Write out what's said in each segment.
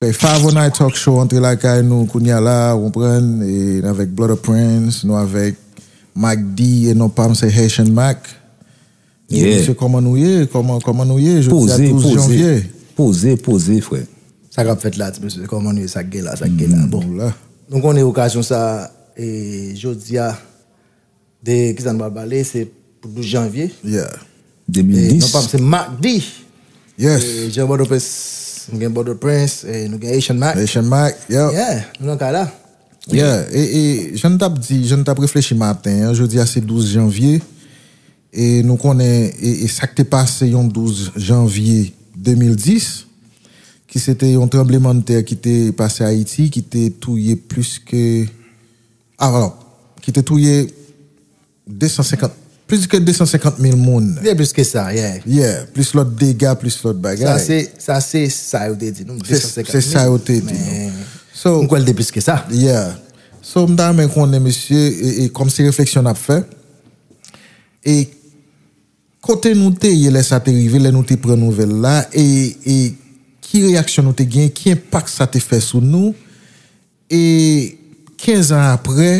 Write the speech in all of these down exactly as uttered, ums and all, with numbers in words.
Kay Five oh nine Talk Show antre lakay nou kounya la, ou konprann, e n avèk Blood of Prince, nou avèk Mac D, e non pa m se Haitian Mac. E Yeah. Mesye, kòman nou ye? Kòman, kòman nou ye? Jodi a Poze, douz poze. janvye. Poze, poze, frè. Sa k ap fèt la, ti mesye? Kòman nou ye? Sa k gen la? Sa k gen la? Bon, Nou la. Nou konnen okazyon sa, e jodi a, de ki sa n pral pale, se pou douz janvye. Yeah. E, de mil dis. Non pa m, se Mac D. Yes. E, Jean Bordeaux Prince, nou gen Bordeaux Prince, e, nou gen Haitian Mac. Haitian Mac, yeah. Yeah, nou nan kay la. Yeah, e, e jan n t ap di, jan n t ap reflechi maten an, jodi a se douz janvye, e nou konnen, e, e sa k te pase yon douz janvye de mil dis, ki se te yon tranblemanntè ki te pase Ayiti, ki te touye plis ke, alò, ki te touye de san senkant, plis ke de san senkant mil moun. Byen plis ke sa, yeah. Yeah, plis lòt dega, plis lòt bagay. Sa se, sa se sa yo te di nou, Se- de san senkant mil. Se sa yo te di nou. Men, So, m kwè l te plis ke sa. Yeah. So, m ta renmen konnen, mesye, e, e kòm se refleksyon n ap fè, e kote nou te ye lè sa te rive, lè nou te pran nouvèl la, e, e ki reyaksyon nou te gen, ki enpak sa te fè sou nou, e kenz an apre,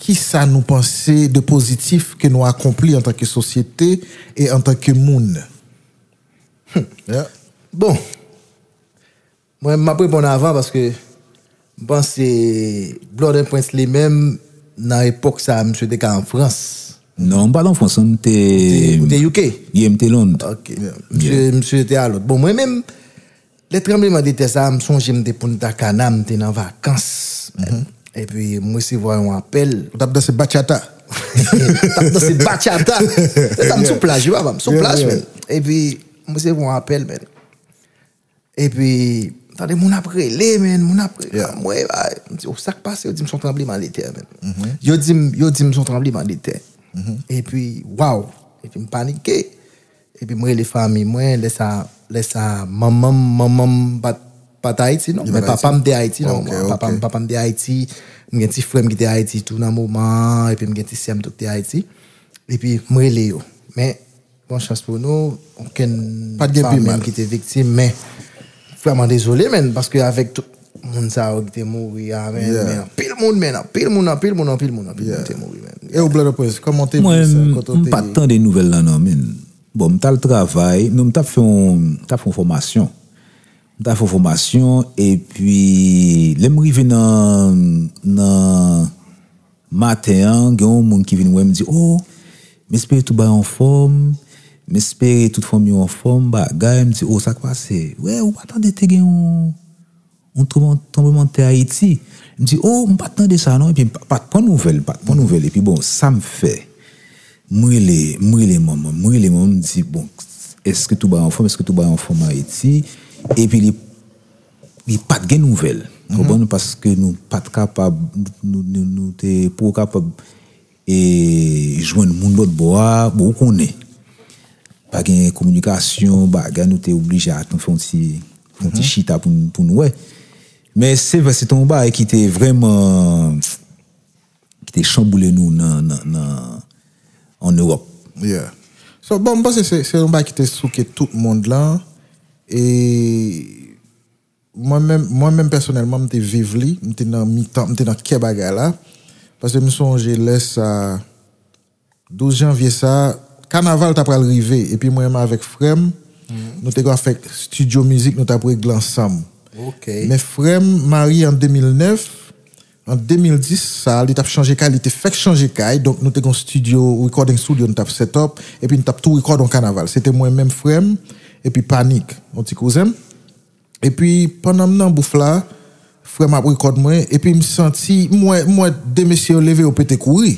ki sa nou panse de pozitif ke nou akonpli antanke sosyete e antanke moun? Bon, mwen, m ap reponn avan paske m panse Blood and Prince li menm, nan epòk sa, misye te ka an Frans. Non, m pa t an Frans, m te. Ou te U K? Yeah, m te Lond. Ok. Misye, misye te a Lond. Bon, mwen menm, lè tranbleman de tè sa, m sonje m te Punta Cana, m te nan vakans. Epi, m resevwa yon apèl. Ou t ap danse bachata. M t ap danse bachata. Se sa, m sou plaj, wi, papa, m sou Yeah, plaj, yeah. Men. Epi, m resevwa yon apèl, men. Epi, m tande moun ap rele, men, moun ap rele. Yeah. Mwen, bay, m di, "Oh, sa k pase?" Yo di m se yon tranbleman de tè, men. Yo di m, yo di m se yon tranbleman de tè. Epi, waw. Epi, m panike. Epi, m rele fanmi mwen. Lè sa, lè sa, manman m, manman m pa t, pa t Ayiti, non. Li Men pa t papa m Ayiti? Te Ayiti, non. Ok, Papa m, ok. Papa m te Ayiti. M gen ti frè m ki te Ayiti tou nan moman an. Epi, m gen ti sè m tou ki te Ayiti. Epi, m rele yo. Men, bon chans pou nou, okenn Pa t gen pi fanmi mal. M ki te viktim, men vrèman dezole, men, paske avèk tout moun sa yo ki te mouri a, men, Yeah. Men anpil moun, men anpil moun, anpil moun, anpil moun, anpil Yeah. Moun te mouri, men. E ou, Blood of Prince, kòman w te viv Mwen, sa? m- Kote w m te pa t ye? Tande nouvèl la, non, men. Bon, m t al travay, non, m t ap fè yon, m t ap fè yon fòmasyon. M t ap fè yon fòmasyon, epi lè m rive nan, nan maten an, gen yon moun ki vin wè m, di, "Oh, m espere tout bagay anfòm, m espere tout fanmi w anfòm, bagay." M di, "Oh, sa k pase?" "Wè, ou pa tande te gen yon, yon tranblemanntè Ayiti?" M di, "Oh, m pa t tande sa, non." Epi m pa, pa t pran nouvèl, pa t pran nouvèl. Epi bon, sa m fè, m rele, m rele manman, m rele manman, m di, "Bon, èske tout bagay anfòm, èske tout bagay anfòm Ayiti?" Epi li, li pa t gen nouvèl. Konprann? Paske nou pa t kapab, nou, nou, nou te poko kapab e jwenn moun lòt bò a, bon, ou konnen. Pa gen kominikasyon, bagay, nou te oblije atann fè yon ti, fè yon ti chita pou, n- pou n wè. Men se vre, se te yon bagay ki te vrèman, ki te chanboule nou nan, nan, nan, an Ewòp. Yeah. So, bon, m panse se, se yon bagay ki te souke tout mond lan. E mwen menm, mwen menm pèsonèlman, m te viv li, m te nan mitan, m te nan kè bagay la. Paske m sonje lè sa, douz janvye sa, kanaval ta pral rive. Epi mwen menm avèk frè m, nou te gen afè estidyo mizik, nou t ap regle ansanm. Ok. Men frè m marye an de mil nèf, an de mil dis sa, li t ap chanje kay, li te fèk chanje kay, donk nou te gen yon studio, recording studio nou t ap set up, epi nou t ap tou record yon kanaval. Se te mwen menm, frè m, epi Panik, yon ti kouzen m. Epi pandan m nan bouf la, frè m ap record mwen, epi m santi, m wè, m wè de mesye yo leve, yo pete kouri.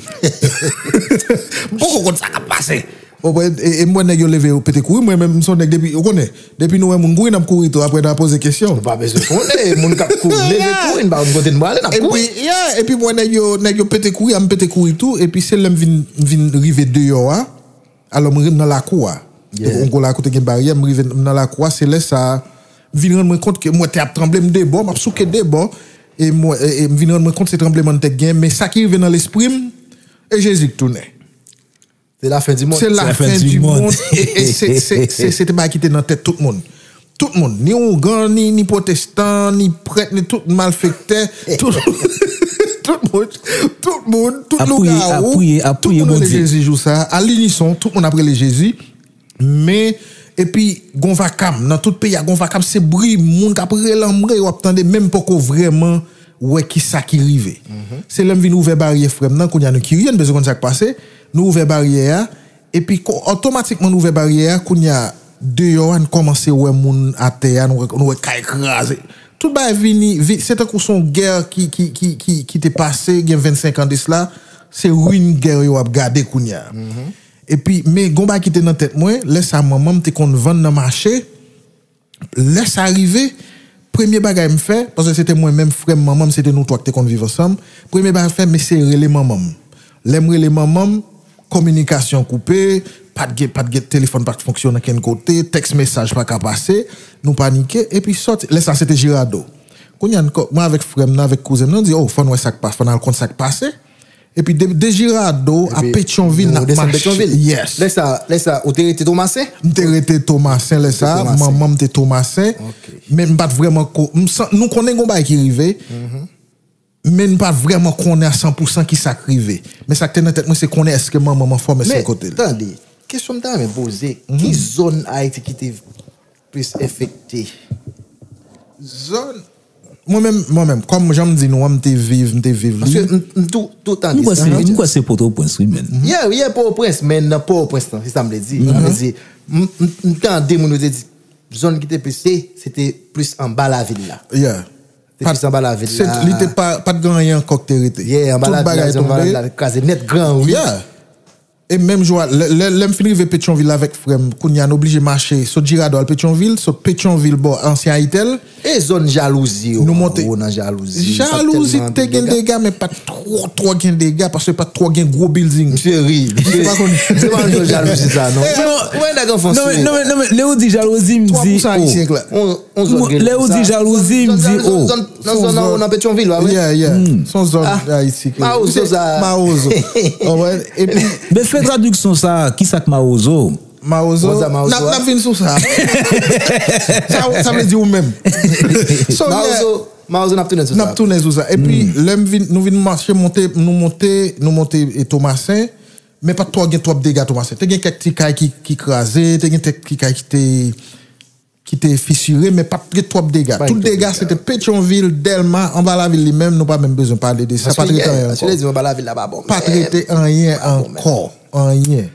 M poko konn sa k ap pase. Ou konprann? E, e m wè nèg yo leve, yo pete kouri, mwen menm m se yon nèg depi, ou konnen, depi nou wè moun kouri, n ap kouri tou, apre n a poze kesyon. Ou pa bezwen konnen, moun k ap kouri, leve kouri, n pa konn kote n prale, n ap kouri. Epi, yeah, epi m wè nèg yo, nèg yo pete kouri, a m pete kouri tou, epi se lè m vin, m vin rive deyò a, alò m nan lakou a. Yeah. Yon gwo lakou te gen baryè, m rive m nan lakou a, se lè sa, m vin rann mwen kont ke m wè tè ap tranble, m de bò, m ap souke de bò, e m wè- e- e m vin rann mwen kont se tranblemanntè k gen, men sa ki rive nan lespri m, e Jezi k tounen. Se la fen di mond. Se la la fen fen di di mond. mond. E, e se- se- se- se te bagay ki te nan tèt tout moun. Tout moun, ni ougan, ni, ni pwotestan, ni prèt, ni tout malfektè, tout, tout moun, tout moun, tout lougawou, tout moun rele Jezi jou sa a, a linison, tout moun ap rele Jezi. Men, epi, gon vakam, nan tout peyi a, gon vakam, se bri moun k ap rele anmwe, w ap tande, menm poko vrèman wè ki sa ki rive. Se lè m vin ouvè baryè frè m nan, kounye a nou kirye, n bezwen konn sa k pase, nou ouvè baryè a, epi ko- otomatikman nou ouvè baryè a, kounye a, deyò a, n kòmanse wè moun atè a, nou wè, nou wè kay kraze. Tout bagay vini, vi- se tankou se yon gè ki, ki, ki, ki, ki te pase, gen vennsenk an de sla, se rin gè yo ap gade kounye a. Epi, men gon bagay ki te nan tèt mwen, lè sa manman m te konn vann nan mache, lè sa rive, premye bagay m fè, paske se te mwen menm, frè m, manman m, se te nou twa ki te konn viv ansanm, premye bagay m fè, m eseye rele manman m. Lè m rele manman m, kominikasyon koupe, pa t gen, pa t gen telefòn, pa t fonksyone ankenn kote, tèks mesaj pa ka pase, nou panike, epi sòti, lè sa se te Jirado. Kounye a, n ko- mwen avèk frè m nan, avèk kouzen m nan, di, o, fò n wè sa k pa, fò n al konn sa k pase. Epi de, de Jirado a Petyonvil, n ap mache. Yes. Lè sa, lè sa, ou te rete Tomasen? M te rete Tomasen lè sa, manman m te Tomasen. Men m pa t vrèman ko- m san- nou konnen gon bagay ki rive. Men n pa vrèman konnen a san pou san ki sa k rive. Men sa k te nan tèt mwen, se konnen èske manman m anfòm, èske kote l. Men, tande, kesyon m ta renmen poze, ki zòn Ayiti ki te plis enfekte? Zòn, mwen menm, mwen menm, kòm jan m di nou an, m te viv, m te viv li. Paske m, m tou, tou tande sa. M kwè se Pòtoprens, wi, men. Yeah, yeah, Pòtoprens, men nan Pòtoprens lan, se sa m vle di. M vle di, m, m, m tande moun yo te di, zòn ki te plis, se, se te plis anba lavil la. Yeah. Te plis anba lavil la. Li te pa, pa t gen anyen ankò ki te rete. Yeah, anba lavil la, anba lavil la, kraze nèt, gran ri. Yeah. E menm jou a, lè, lè, lè m fin rive Petyonvil avèk frè m, kounye a n oblije mache, sot Jirado al Petyonvil, sot Petyonvil bò ansyen Ayitel. E zòn Jalouzi yo, nou monte. An wo nan Jalouzi, sa Jalouzi tèlman te gen dega, men pa t twò, twò gen dega, paske pa t twò gen gwo bilding. Misye ri, misye pa konn, misye pa konn zòn Jalouzi sa, non. Ou wè nèg anfans yo. Non, men, non, men, lè ou di Jalouzi, m di, o. On zòn gen sa. Lè ou di Jalouzi, m di, o. Nan zòn nan, nan Petyonvil, pa vre? Yeah, yeah. Se yon zòn Ayiti ke. Mawozo sa. Mawozo. Ou konprann? Epi, men fè tradiksyon sa, ki sa k mawozo? Mawozo. N ap, n ap vin sou sa. Sa, sa vle di ou menm. So, yeah. Mawozo, mawozo, n ap tounen sou sa. N ap tounen sou sa. Epi, lè m vin, nou vin mache, monte, nou monte, nou monte e Tomasen, men pa t twò gen twòp dega Tomasen. Te gen kèk ti kay ki, ki kraze, te gen kèk ti kay ki te ki te fisire, men pa t gen twòp dega. Tout dega, se te Petyonvil, Dèlma, anba lavil li menm, nou pa menm bezwen pale de sa, pa t rete anyen ankò. Pa t rete anyen ankò, anyen.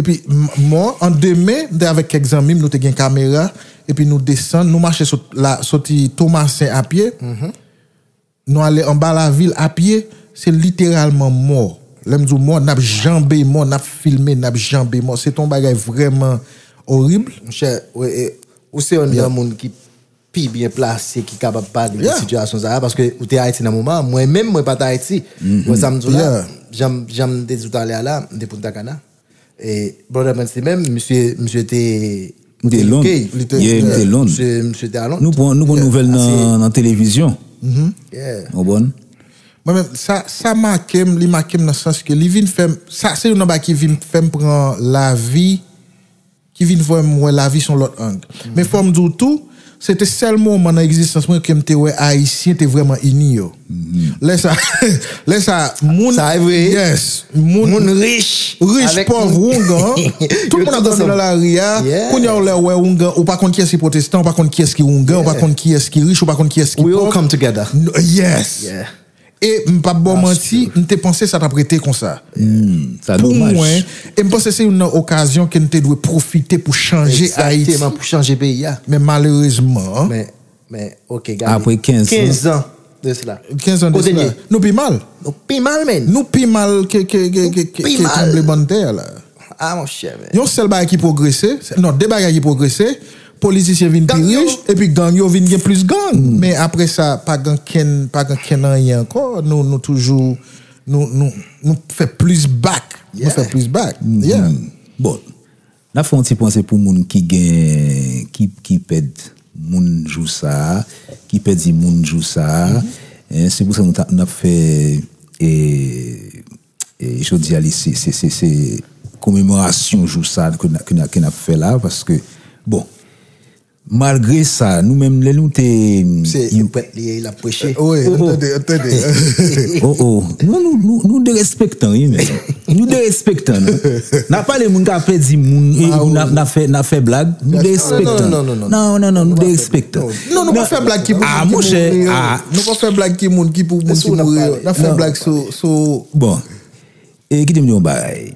Epi, m, mò, an demen, m te avèk kèk zanmi m, nou te gen kamera, epi nou desann, nou mache sot la, soti Tomasen a pye. Nou ale anba lavil a pye, se literalman mò. Lè m di w mò, n ap janbe mò, n ap filme, n ap janbe mò. Se te yon bagay vrèman orib. Monchè, ou, e, ou se yonn nan moun ki pi byen plase, ki kapab pale de sitiyasyon sa a, paske ou te Ayiti nan moman an. Mwen menm, mwen pa t Ayiti. Ou wè sa m di w la? Jan m, jan m te di w talè a la, m te Punta Cana. E Brother Prince li menm, misye, misye te, li te Lond. Yeah, li te Lond. Misye, misye te a Lond. Nou pran, nou pran nouvèl nan, nan televizyon. Yeah. Ou konprann? Mwen menm, sa, sa make m, li make m nan sans ke li vin fè m, sa se youn nan bagay ki vin fè m pran lavi, ki vin fè m wè lavi s on lòt ang. Men fò m di w tou, se te sèl moman nan egzistans mwen ke m te wè Ayisyen te vrèman ini yo. Lè sa, lè sa, moun, sa e vre. Yes, moun, moun rich, rich, pòv, oungan, tout moun ap dòmi nan lari a. Kounye a, lè w wè oungan, ou pa konn kiyès ki pwotestan, ou pa konn kiyès ki oungan, ou pa konn kiyès ki rich, ou pa konn kiyès ki pòv. We all come together. Yes. E m p ap ba w manti, m te panse sa t ap rete konsa. Pou mwen, e m panse se youn nan okazyon ke n te dwe pwofite pou chanje Ayiti. Egzakteman, pou chanje peyi a. Men malerezman, men, men, ok, gade. Apre kenz an. Kenz an de sela. Kenz an de sela. Kote n ye? Nou pi mal. Nou pi mal, men. Nou pi mal ke, ke, ke, ke, ke, ke tranblemanntè a la. Ah, monchè, men. Yon sèl bagay ki pwogrese, se, non, de bagay ki pwogrese, politisyen vin pi rich, epi gang yo vin gen plis gang. Men apre sa, pa gen kenn, pa gen kenn anyen ankò. Nou, nou toujou, nou, nou, nou fè plis bak. Nou fè plis bak. Yeah. Bon, n ap fè yon ti panse pou moun ki gen, ki, ki pèd moun jou sa a, ki pèdi moun jou sa a. Eh, se pou sa nou ta, n ap fè, eh, E jodi a, li se, se, se, se komemorasyon jou sa ke n, ke n, ke n ap fè la, paske, bon, Malgre sa, nou menm, lè nou te... Se prèt li ye, l ap preche. Wi, oh, oh. Tande, tande. Oh, oh. Nou, nou, nou, nou derespektan, wi, men. Nou derespektan, non. N ap pale moun k ap pèdi moun, e, n ap, n ap fè, n ap fè blag. Nou derespektan. Non, non, non, non, non, nou derespektan. Non, nou pa fè blag ki pou moun ki mouri. Nou pa fè blag ki moun ki pou moun ki mouri. N ap fè blag sou, sou... Bon. E kite m di yon bagay.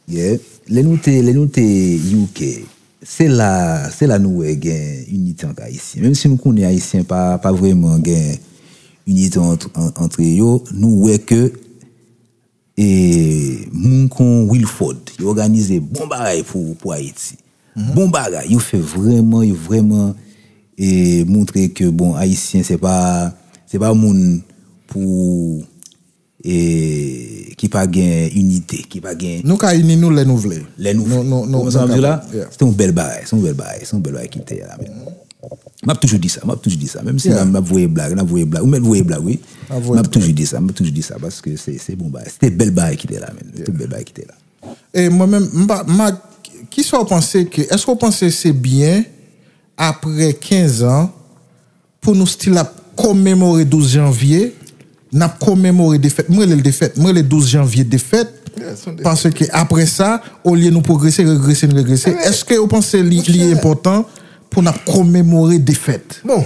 Yeah. Lè nou te, lè nou te U K, se la, se la nou wè gen inite ant Ayisyen. Menm si nou konnen Ayisyen pa, pa vrèman gen inite ant, an, antre yo, nou wè ke e, moun kon Wilford, yo òganize bon bagay pou, pou Ayiti. Bon bagay, yo fè vrèman, yo vrèman e, montre ke, bon, Ayisyen, se pa, se pa moun pou e, ki pa gen inite, ki pa gen... Nou ka ini nou lè nou vle. Lè nou vle. Ou konprann sa m di la? Se yon bèl bagay, se yon bèl bagay, se yon bèl bagay ki te la, men. M ap toujou di sa, m ap toujou di sa. Menm si n ap voye blag, n ap voye blag. Ou mèt voye blag, wi. M ap toujou di sa, m ap toujou di sa, paske se, se bon bagay. Se te bèl bagay ki te la, men. Se te bèl bagay ki te la. E mwen menm, m pa, m pa, kisa w panse ke, èske w panse se byen, apre kenz an, pou nou still ap komemore douz janvye, n ap komemore defèt. Mwen rele l defèt. Mwen rele douz janvye defèt. Paske apre sa, olye nou pwogrese, regrese, n regrese. Èske w panse li, li enpòtan pou n ap komemore defèt? Bon,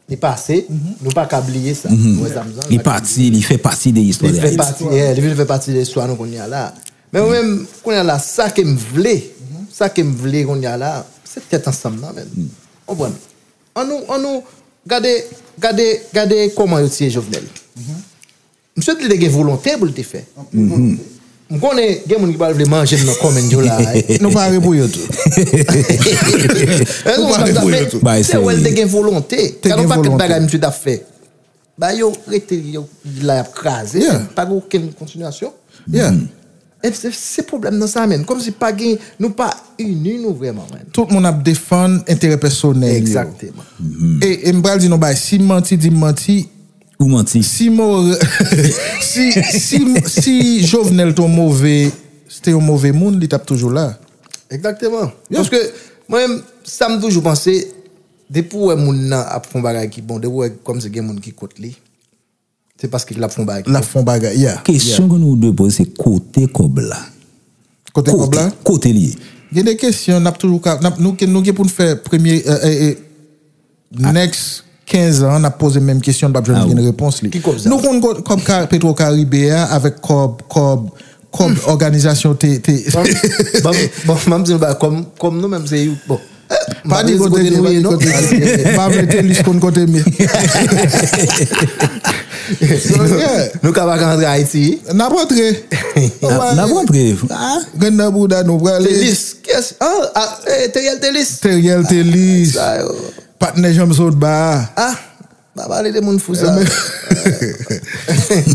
li pase, nou pa ka bliye sa. Ou wè sa m di? Li pati, li fè pati de istwa de Ayiti. Li vin fè pati de istwa nou kounye a la. Men mwen menm, kounye a la, sa ke m vle, sa ke m vle kounye a la, se tèt ansanm nan, men. Konprann? An nou, an nou, gade, gade, gade kòman yo tiye Jovenel. Misye te gen volonte pou l te fè. M konnen gen moun ki pral vle manje m nan kòmantè yo la. Nou pare pou yo tou. Nou pare pou yo tou. Se wè l te gen volonte. Gade yon pakèt bagay misye t ap fè. Ba yo rete yo la y ap kraze. Pa gen okenn kontinyasyon. E se, se pwoblèm nan sa, menm. Kòmsi pa gen, nou pa ini nou vrèman, menm. Tout moun ap defann enterè pèsonèl yo. Egzakteman. E, e m pral di nou bagay, si m manti, di m manti. Ou manti. Si More, si, si, si Jovenel te yon move, se te yon move moun, li t ap toujou la. Egzakteman. Paske mwen menm, sa m toujou panse, depi w wè moun nan ap fè yon bagay ki bon, depi w wè kòmsi gen moun ki kont li, se paske l ap fè yon bagay ki bon. L ap fè yon bagay, yeah. Kesyon ke nou dwe poze, se kote kòb la? Kote kòb la? Kote li ye? Gen de kesyon, n ap toujou ka, n ap, nou, nou gen pou n fè premye, e, e, e, next kenz an, n ap poze menm kesyon, n p ap janm jwenn repons li. Nou konn kòb Petro Karibe a avèk kòb, kòb, kòb òganizasyon te, te. Bon, bon, bon, m ap di nou bagay, kòm, kòm nou menm se, bon. Pa di kote nou ye, non. Pa mete lis konn kote m ye. Nou ka pa ka antre Ayiti. N ap antre. N ap antre. Grenn nan bouda nou prale. Telis. Yes. Ah, ah, eh, Teriel Telis. Teriel Telis. Patnè Janm Sot ba. Ah, pa pale de moun fou sa.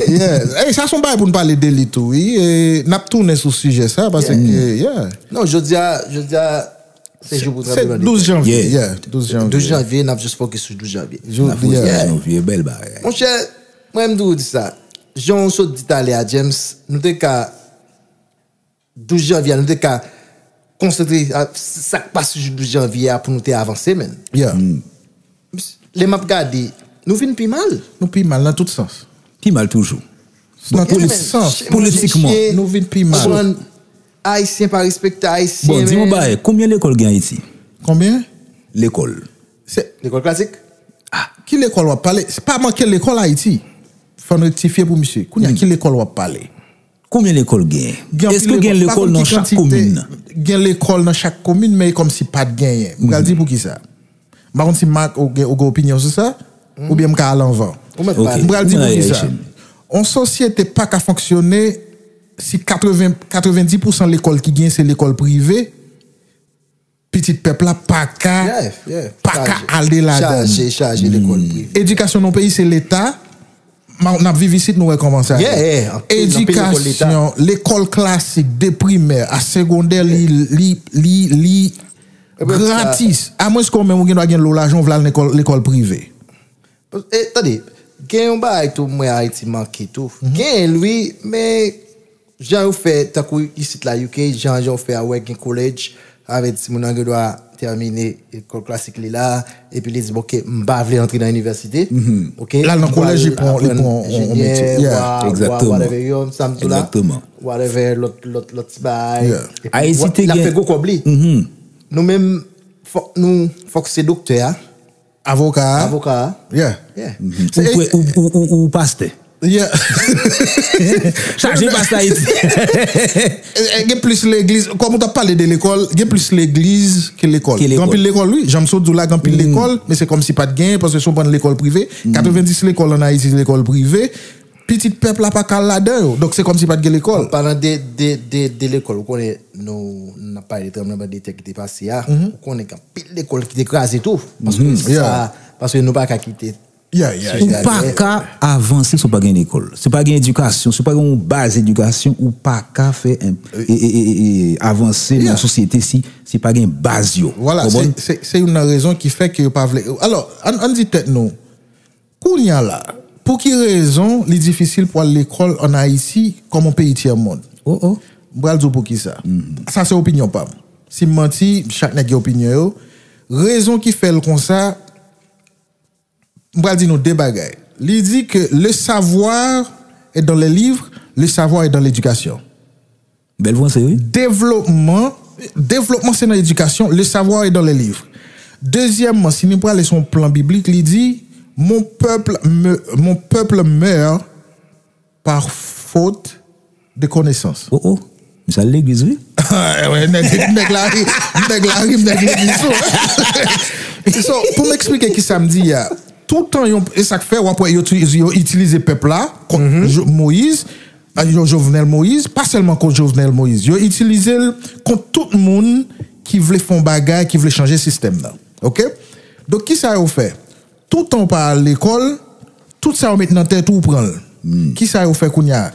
Yeah. Ey, sa se yon bagay pou n pale de li tou, wi. E n ap tounen sou sijè sa, paske, yeah. Non, jodi a, jodi a, se jou pou Se douz janvye, yeah, douz janvye. Douz janvye, n ap jis fokis sou douz janvye. Douz janvye, bèl bagay. Monchè, mwen m toujou di sa. Jan w sot di talè a, James, nou te ka douz janvye a, nou te ka konsantre sa k pase jou douz janvye a pou nou te avanse, menn. Lè m ap gade, nou vin pi mal. Nou pi mal nan tout sans. Pi mal toujou. Nan tout sans. Politikman. Nou vin pi mal. Ayisyen pa respekte Ayisyen. Bon, di m yon bagay, konbyen lekòl gen Ayiti? Konbyen? Lekòl. Lekòl klasik? Ki lekòl w ap pale? Se pa manke lekòl Ayiti. Fò n rektifye pou misye. Kounye a, ki lekòl w ap pale? Konbyen lekòl gen? Èske gen lekòl nan chak komin nan? Gen lekòl nan chak komin, men e kòmsi pa t genyen. M pral di poukisa. M pa konn si Marc ou gen, ou gen opinyon sou sa, oubyen m ka al anvan. M pral di poukisa. On sosyete pa ka fonksyone si katreven, katrevendis pousan lekòl ki gen se lekòl prive, pitit pèp la pa ka, pa ka ale ladan. Chaje, chaje lekòl prive. Edikasyon nan peyi se Leta, n ap viv isit, nou wè kòman sa ye. Edikasyon, lekòl klasik, de primè a segondè, li, li, li, li gratis. Amwenske w menm ou gen dwa gen lo lajan, w vle al lekòl, lekòl prive. E, tande, gen yon bagay tou m wè Ayiti manke tou. Gen, wi, men jan yo fè, tankou isit la, U K, jan, jan yo fè a, wè gen college, avè di timoun nan gen dwa tèmine lekòl klasik li la, epi li di, "Bon, ok, m pa vle antre nan inivèsite." Ok, l al nan kolèj, li pran, li pran yon metye. Yeah, exactement. Whatever, yo, sa m di la, whatever, lòt, lòt, lòt ti bagay. Epi Ayiti te gen, l ap fè gwo kòb li. Nou menm, fòk nou, fòk se doktè a, avoka a. Avoka a. Yeah. Ou, ou, ou, ou pastè. Yeah. Chaje pastè Ayiti. Gen plis legliz, kòm ou t ap pale de lekòl, gen plis legliz ke lekòl. Gen anpil lekòl, wi. Jan m sot di w la, gen anpil lekòl, men se kòmsi pa t genyen, paske si w pran lekòl prive, katrevendis lekòl ann Ayiti, se lekòl prive. Pitit pèp la pa ka al ladan yo. Donk, se kòmsi pa t gen lekòl. An palan de, de, de, de lekòl, ou konnen, nou, n ap pale de tranblemanntè ki te pase a. Ou konnen gen anpil lekòl ki te kraze tou. Paske sa, paske nou pa ka kite Ou pa ka avanse si w pa gen lekòl. Si w pa gen edikasyon, si w pa gen yon baz edikasyon, ou pa ka fè en- e, e, e, e, e, avanse nan yon sosyete si, si pa gen baz yo. Vwala, se, se, se youn nan rezon ki fè ke yo pa vle. Alò, ann, ann di tèt nou, kounye a la, pou ki rezon li difisil pou al lekòl ann Ayiti kòm yon peyi tyè mond? Oh, oh. M pral di w pou ki sa. Sa se opinyon pa m. Si m manti, chak nèg gen opinyon yo. Rezon ki fè l konsa, m pral di nou de bagay. Li di ke le savoir est dans les livres, le savoir est dans l'éducation. Bèl franse, wi. Devlopman, devlopman se nan edikasyon, le savoir est dans les livres. Dezyèmman, si nou prale sou yon plan biblik, li di, mon peuple me, mon peuple meurt par faute de connaissance. Oh, oh. Misye al legliz, wi. Nèg, nèg la ri, nèg la ri, nèg legliz tou. So, pou m eksplike ki sa m di a, toutan yon, e sa k fè, w ap wè yo, yo itilize pèp la kont Jo- Moyiz, a, yo Jovenel Moïse, pa sèlman kont Jovenel Moïse. Yo itilize l kont tout moun ki vle fè yon bagay, ki vle chanje sistèm nan. Oke? Donk, ki sa yo fè? Toutan w pa al lekòl, tout sa yo met nan tèt ou, ou pran l. Ki sa yo fè kounye a?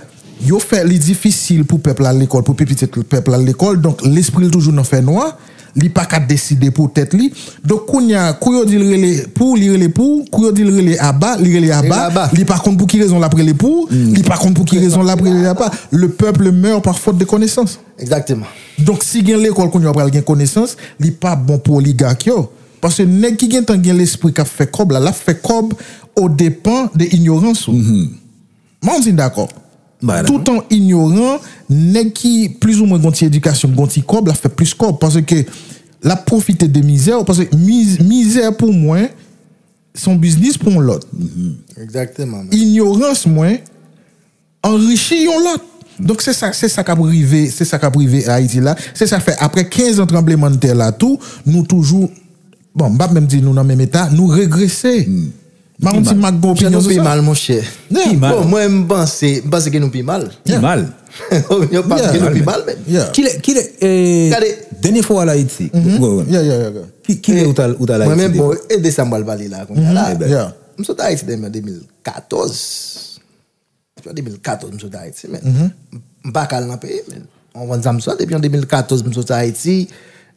Yo fè li difisil pou pèp la al lekòl, pou pi pitit pèp la al lekòl. Donk, lespri l toujou nan fènwa. Li pa ka deside pou tèt li. Donk, kounye a, kou yo di l rele pou, li rele pou. Kou yo di l rele aba, li rele aba. Li pa konn pou ki rezon l ap rele pou. Li pa konn pou ki rezon l ap rele aba. Le peuple meurt par faute de connaissance. Exactement. Donk, si gen lekòl kounye a, pral gen konesans, li pa bon pou oligak yo. Paske nèg ki gentan gen lespri k ap fè kòb la, l ap fè kòb o depan de inyorans ou. Mwen, m di n dakò. Toutan w inyoran, nèg ki plizoumwen gon ti edikasyon, gon ti kòb, l ap fè plis kòb. Paske l ap pwofite de mizè w. Paske miz- mizè pou mwen, se yon biznis pou yon lòt. Exactement. Inyorans mwen, anrichi yon lòt. Donk, se sa, se sa k ap rive, se sa k ap rive Ayiti la. Se sa k fè, apre kenz an tranblemanntè la tou, nou toujou, bon, m p ap menm di nou nan menm eta, nou regrese. M pa konn si Mak gen opinyon sou sa. Pi mal, monchè. Pi mal. Bon, mwen, m panse, m panse ke nou pi mal. Pi mal. Yo panse ke nou pi mal, menm. Kilè, kilè, eh, dènye fwa w al Ayiti? Ki, kilè ou t al, ou t al Ayiti? Mwen menm, bon, e de sa m pral pale la, kounye a la. M sot Ayiti depi an de mil katòz. Depi an de mil katòz m sot Ayiti, men m pa ka al nan peyi, men. Ou konprann sa m sot, depi an de mil katòz m sot Ayiti,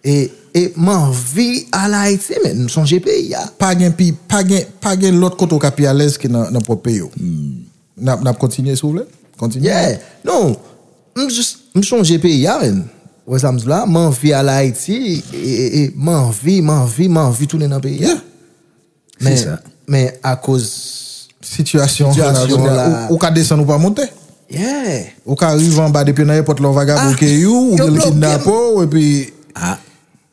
e, e m anvi al Ayiti, men m sonje peyi a. Pa gen pi, pa gen, pa gen lòt kote w ka pi alèz ke nan, nan pwòp peyi w. N ap, n ap kontinye, si w vle. Kontinye. Yeah. Non, m jis, m sonje peyi a, men. Ou wè sa m di w la, m anvi al Ayiti, e, e, e m anvi, m anvi, m anvi tounen nan peyi a. Yeah. Men, men akoz sitiyasyon an la, ou, ou ka desann, ou pa monte. Yeah. Ou ka rive anba depi nan èpòt la, yon vagabon keyi w, ou gen kidnape w, epi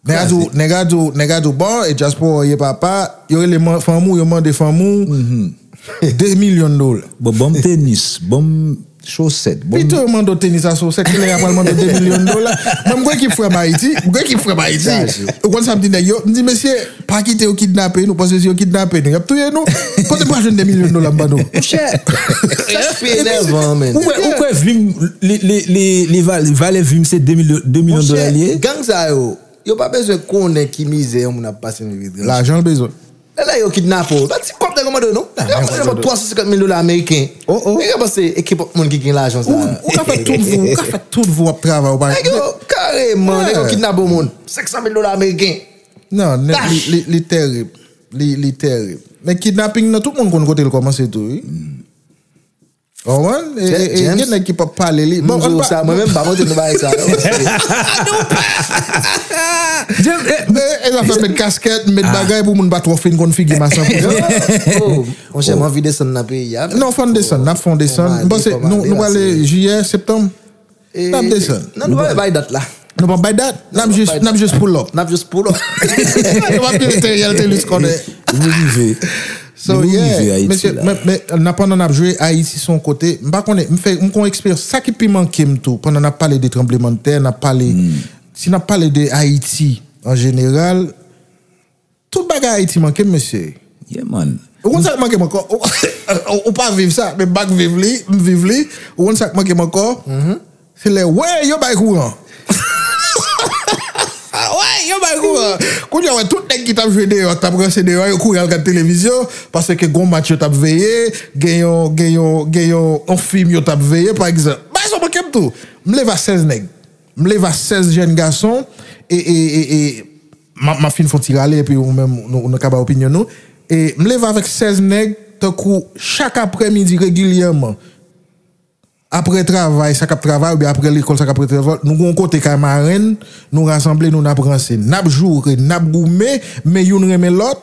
nèg a di w, nèg a di w, nèg a di w, bon, e dyaspora w ye papa, yo rele fanmi w, yo mande fanmi w de milyon dola. Bon, ban m tenis, ban m chosèt. Bon, pito yo mande w tenis a chosèt, kilè y ap pral mande w de milyon dola? Mwen, m gon ekip frè m Ayiti, m gon ekip frè m Ayiti. Ou konn sa m di nèg yo? M di, mesye, pa kite yo kidnape nou, paske si yo kidnape nou, y ap touye nou. Kote m pral jwenn de milyon dola m ban nou? Monchè, sa k pi enèvan, men. Ou kwè, ou kwè vi m, li, li, li, li valè, valè vi m se de milyon, de milyon dola li ye? Monchè, gang sa yo, yo pa bezwen konnen ki mizè yon moun ap pase nan vi gang. Lajan l bezwen. Lè, lè yo kidnape w, pa ti kòb nèg yo mande w, non. Yo mande w twa san senkant mil dola ameriken. Oh, oh. Nèg yo panse e kenpòt moun ki gen lajan sa. Ou, ou ka fè tout vi w, ou ka fè tout vi w ap travay, ou pa. Nèg yo, kareman, nèg yo kidnape w moun. Senk san mil dola ameriken. Non, li, li, li terib. Li, li terib. Men kidnaping nan, tout moun konn kote l kòmanse tou, wi. Konprann? E, e, e, gen nèg ki p ap pale li. Bon, nou di sa, mwen menm, m pa montre nou bagay sa yo. E, e zafè met kaskèt, met bagay pou moun pa twò fin konn figi masanpoujan. Oh, monchè, m anvi desann nan peyi a. Non, fò n desann, n ap fè yon desann. M panse nou, nou prale jiyè, septanm. N ap desann. Nan nou bay dat la. Nou p ap bay dat. N ap jis, n ap jis pull up. N ap jis pull up. Nou p ap kite Teriel Telus konnen. Nou rive. So, yeah, mesye, men, men, nan pandan n ap jwe, Ayiti se yon kote, m pa konnen, m fè, m gon eksperyans, sa ki pi manke m tou, pandan n ap pale de tranblemanntè, n ap pale, si n ap pale de Ayiti an jeneral, tout bagay Ayiti manke m, mesye. Yeah, man. Ou konn sa k manke m ankò? Ou, ou, ou pa viv sa, men m pa k viv li, m viv li. Ou konn sa k manke m ankò? Se lè, wè, yo bay kouran. Wè, yo bay kouran. Kounye a, wè, tout nèg ki t ap jwe deyò, t ap ranse deyò, yo kouri al gad televizyon, paske gon match yo t ap veye, gen yon, gen yon, gen yon, yon fim yo t ap veye, pa egzanp. Bagay sa manke m tou. M leve a sèz nèg. M leve a sèz jèn gason, e, e, e, e, m ap, m ap fin fè yon ti rale, epi ou menm, nou, nou ka bay opinyon nou. E m leve avèk sèz nèg, tankou chak aprèmidi regilyèman. Apre travay, sa k ap travay, oubyen apre lekòl, sa k ap travay, nou gen yon kote kay marenn, nou rasanble, nou n ap ranse, n ap joure, n ap goumen, men youn renmen lòt,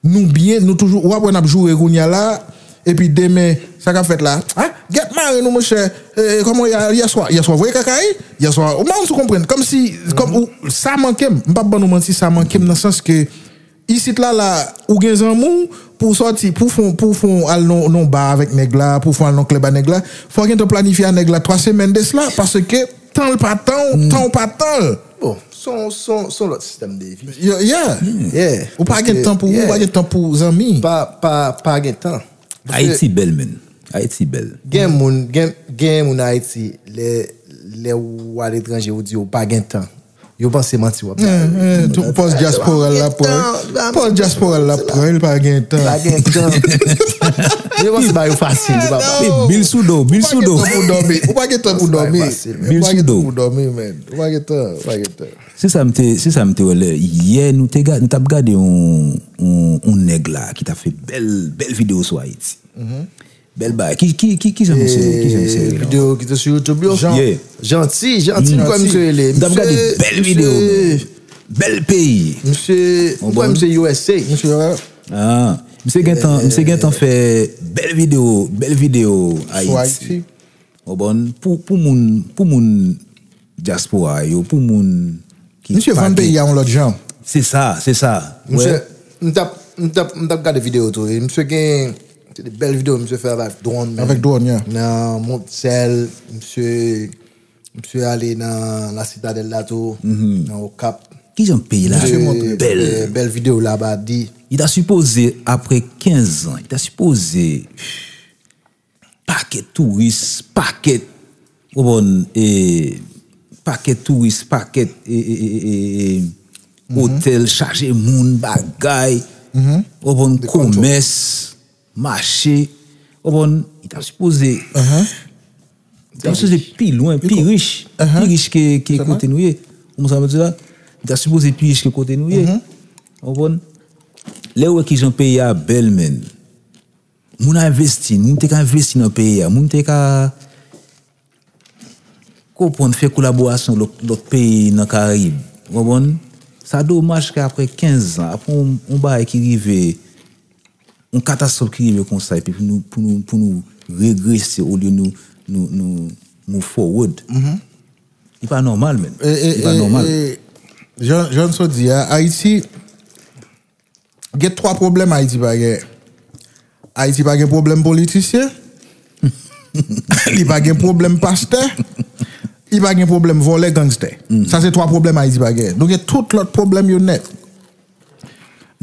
nou byen, nou toujou, w ap wè n ap joure kounye a la, epi demen, sa k ap fèt la? A, gèt marenn ou, monchè, e, kòman w ye a, yèswa, yèswa voye kaka wi, yèswa, ou pa konn si w konprann, kòmsi, kòm ou, sa manke m, m p ap ban nou manti, sa manke m nan sans ke, Isit la, la, ou gen zanmi w, pou w sòti, pou w fon, pou w fon al non, non ba avèk nèg la, pou w fon al non klèb a nèg la, fò w gentan planifye a nèg la twa semèn de sla, paske tan l pa tan w, tan w pa tan l. Bon, se yon, se yon, se yon lòt sistèm de vi. Yeah, yeah. Ou pa gen tan pou ou, ou pa gen tan pou zanmi. Pa, pa, pa gen tan. Ayiti bèl, men. Ayiti bèl. Gen moun, gen, gen moun Ayiti, lè, lè ou aletranje, ou di ou pa gen tan. Yo panse manti w ap bay. Pòz dyaspora l ap pran. Pòz dyaspora l ap pran, li pa gen tan. Pa gen tan. Yo panse bagay yo fasil, li pa fasil. Bil sou do, bil sou do. Ou pa gen tan pou dòmi. Bil sou do. Ou pa gen tan pou dòmi, men. Ou pa gen tan, ou pa gen tan. Se sa m te, se sa m te wè lè. Yè, nou te ga-, nou t ap gade yon, yon, yon nèg la ki t ap fè bèl, bèl videyo sou Ayiti. Bèl bagay. Ki, ki, ki, ki jan misye, ki jan misye rele? Videyo ki te sou YouTube yo? Janti, Janti, m kwè misye rele. M t ap gade bèl videyo, men. Bèl peyi. Misye, m kwè misye U S A. Misye, ah, misye gentan, misye gentan fè bèl videyo, bèl videyo Ayiti. Ou konprann? Pou, pou moun, pou moun dyaspora yo, pou moun ki... Misye vann peyi a yon lòt jan. Se sa, se sa. Misye, m t ap, m t ap, m t ap gade videyo tou. E misye gen, se de bèl videyo misye fè avèk dwòn, men. Avèk dwòn, yeah. Nan Montsèl, misye, misye ale nan La Citadelle la tou, nan Okap. Ki jan peyi la bèl. Bèl videyo la ba di. Li ta sipoze, apre kenz an, li ta sipoze pakèt touris, pakèt, ou konprann, e, pakèt touris, pakèt, e, e, e, e, e, otèl chaje moun, bagay, ou konprann, komès, mache, ou konprann, li ta sipoze, li ta sipoze pi lwen, pi rich, pi rich ke, ke kote nou ye. Ou konprann sa m di la? Li ta sipoze pi rich ke kote nou ye. Ou konprann? Lè ou wè ki jan peyi a bèl, men. Moun a envesti, moun te ka envesti nan peyi a, moun te ka konprann fè kolaborasyon lòt, lòt peyi nan Karayib. Ou konprann? Sa domaj ke apre kenz an, apre yon, yon bagay ki rive, yon katastwòf ki rive konsa, epi pou nou, pou nou, pou nou regrese olye nou, nou, nou move forward. Li pa nòmal, men. Li pa nòmal. Jan, jan Janti di a, Ayiti, Gen twa pwoblèm Ayiti pa gen. Ayiti pa gen pwoblèm politisyen. Li pa gen pwoblèm pastè. Li pa gen pwoblèm vòlè, gangstè. Sa se twa pwoblèm Ayiti pa gen. Nou gen tout lòt pwoblèm yo nèt.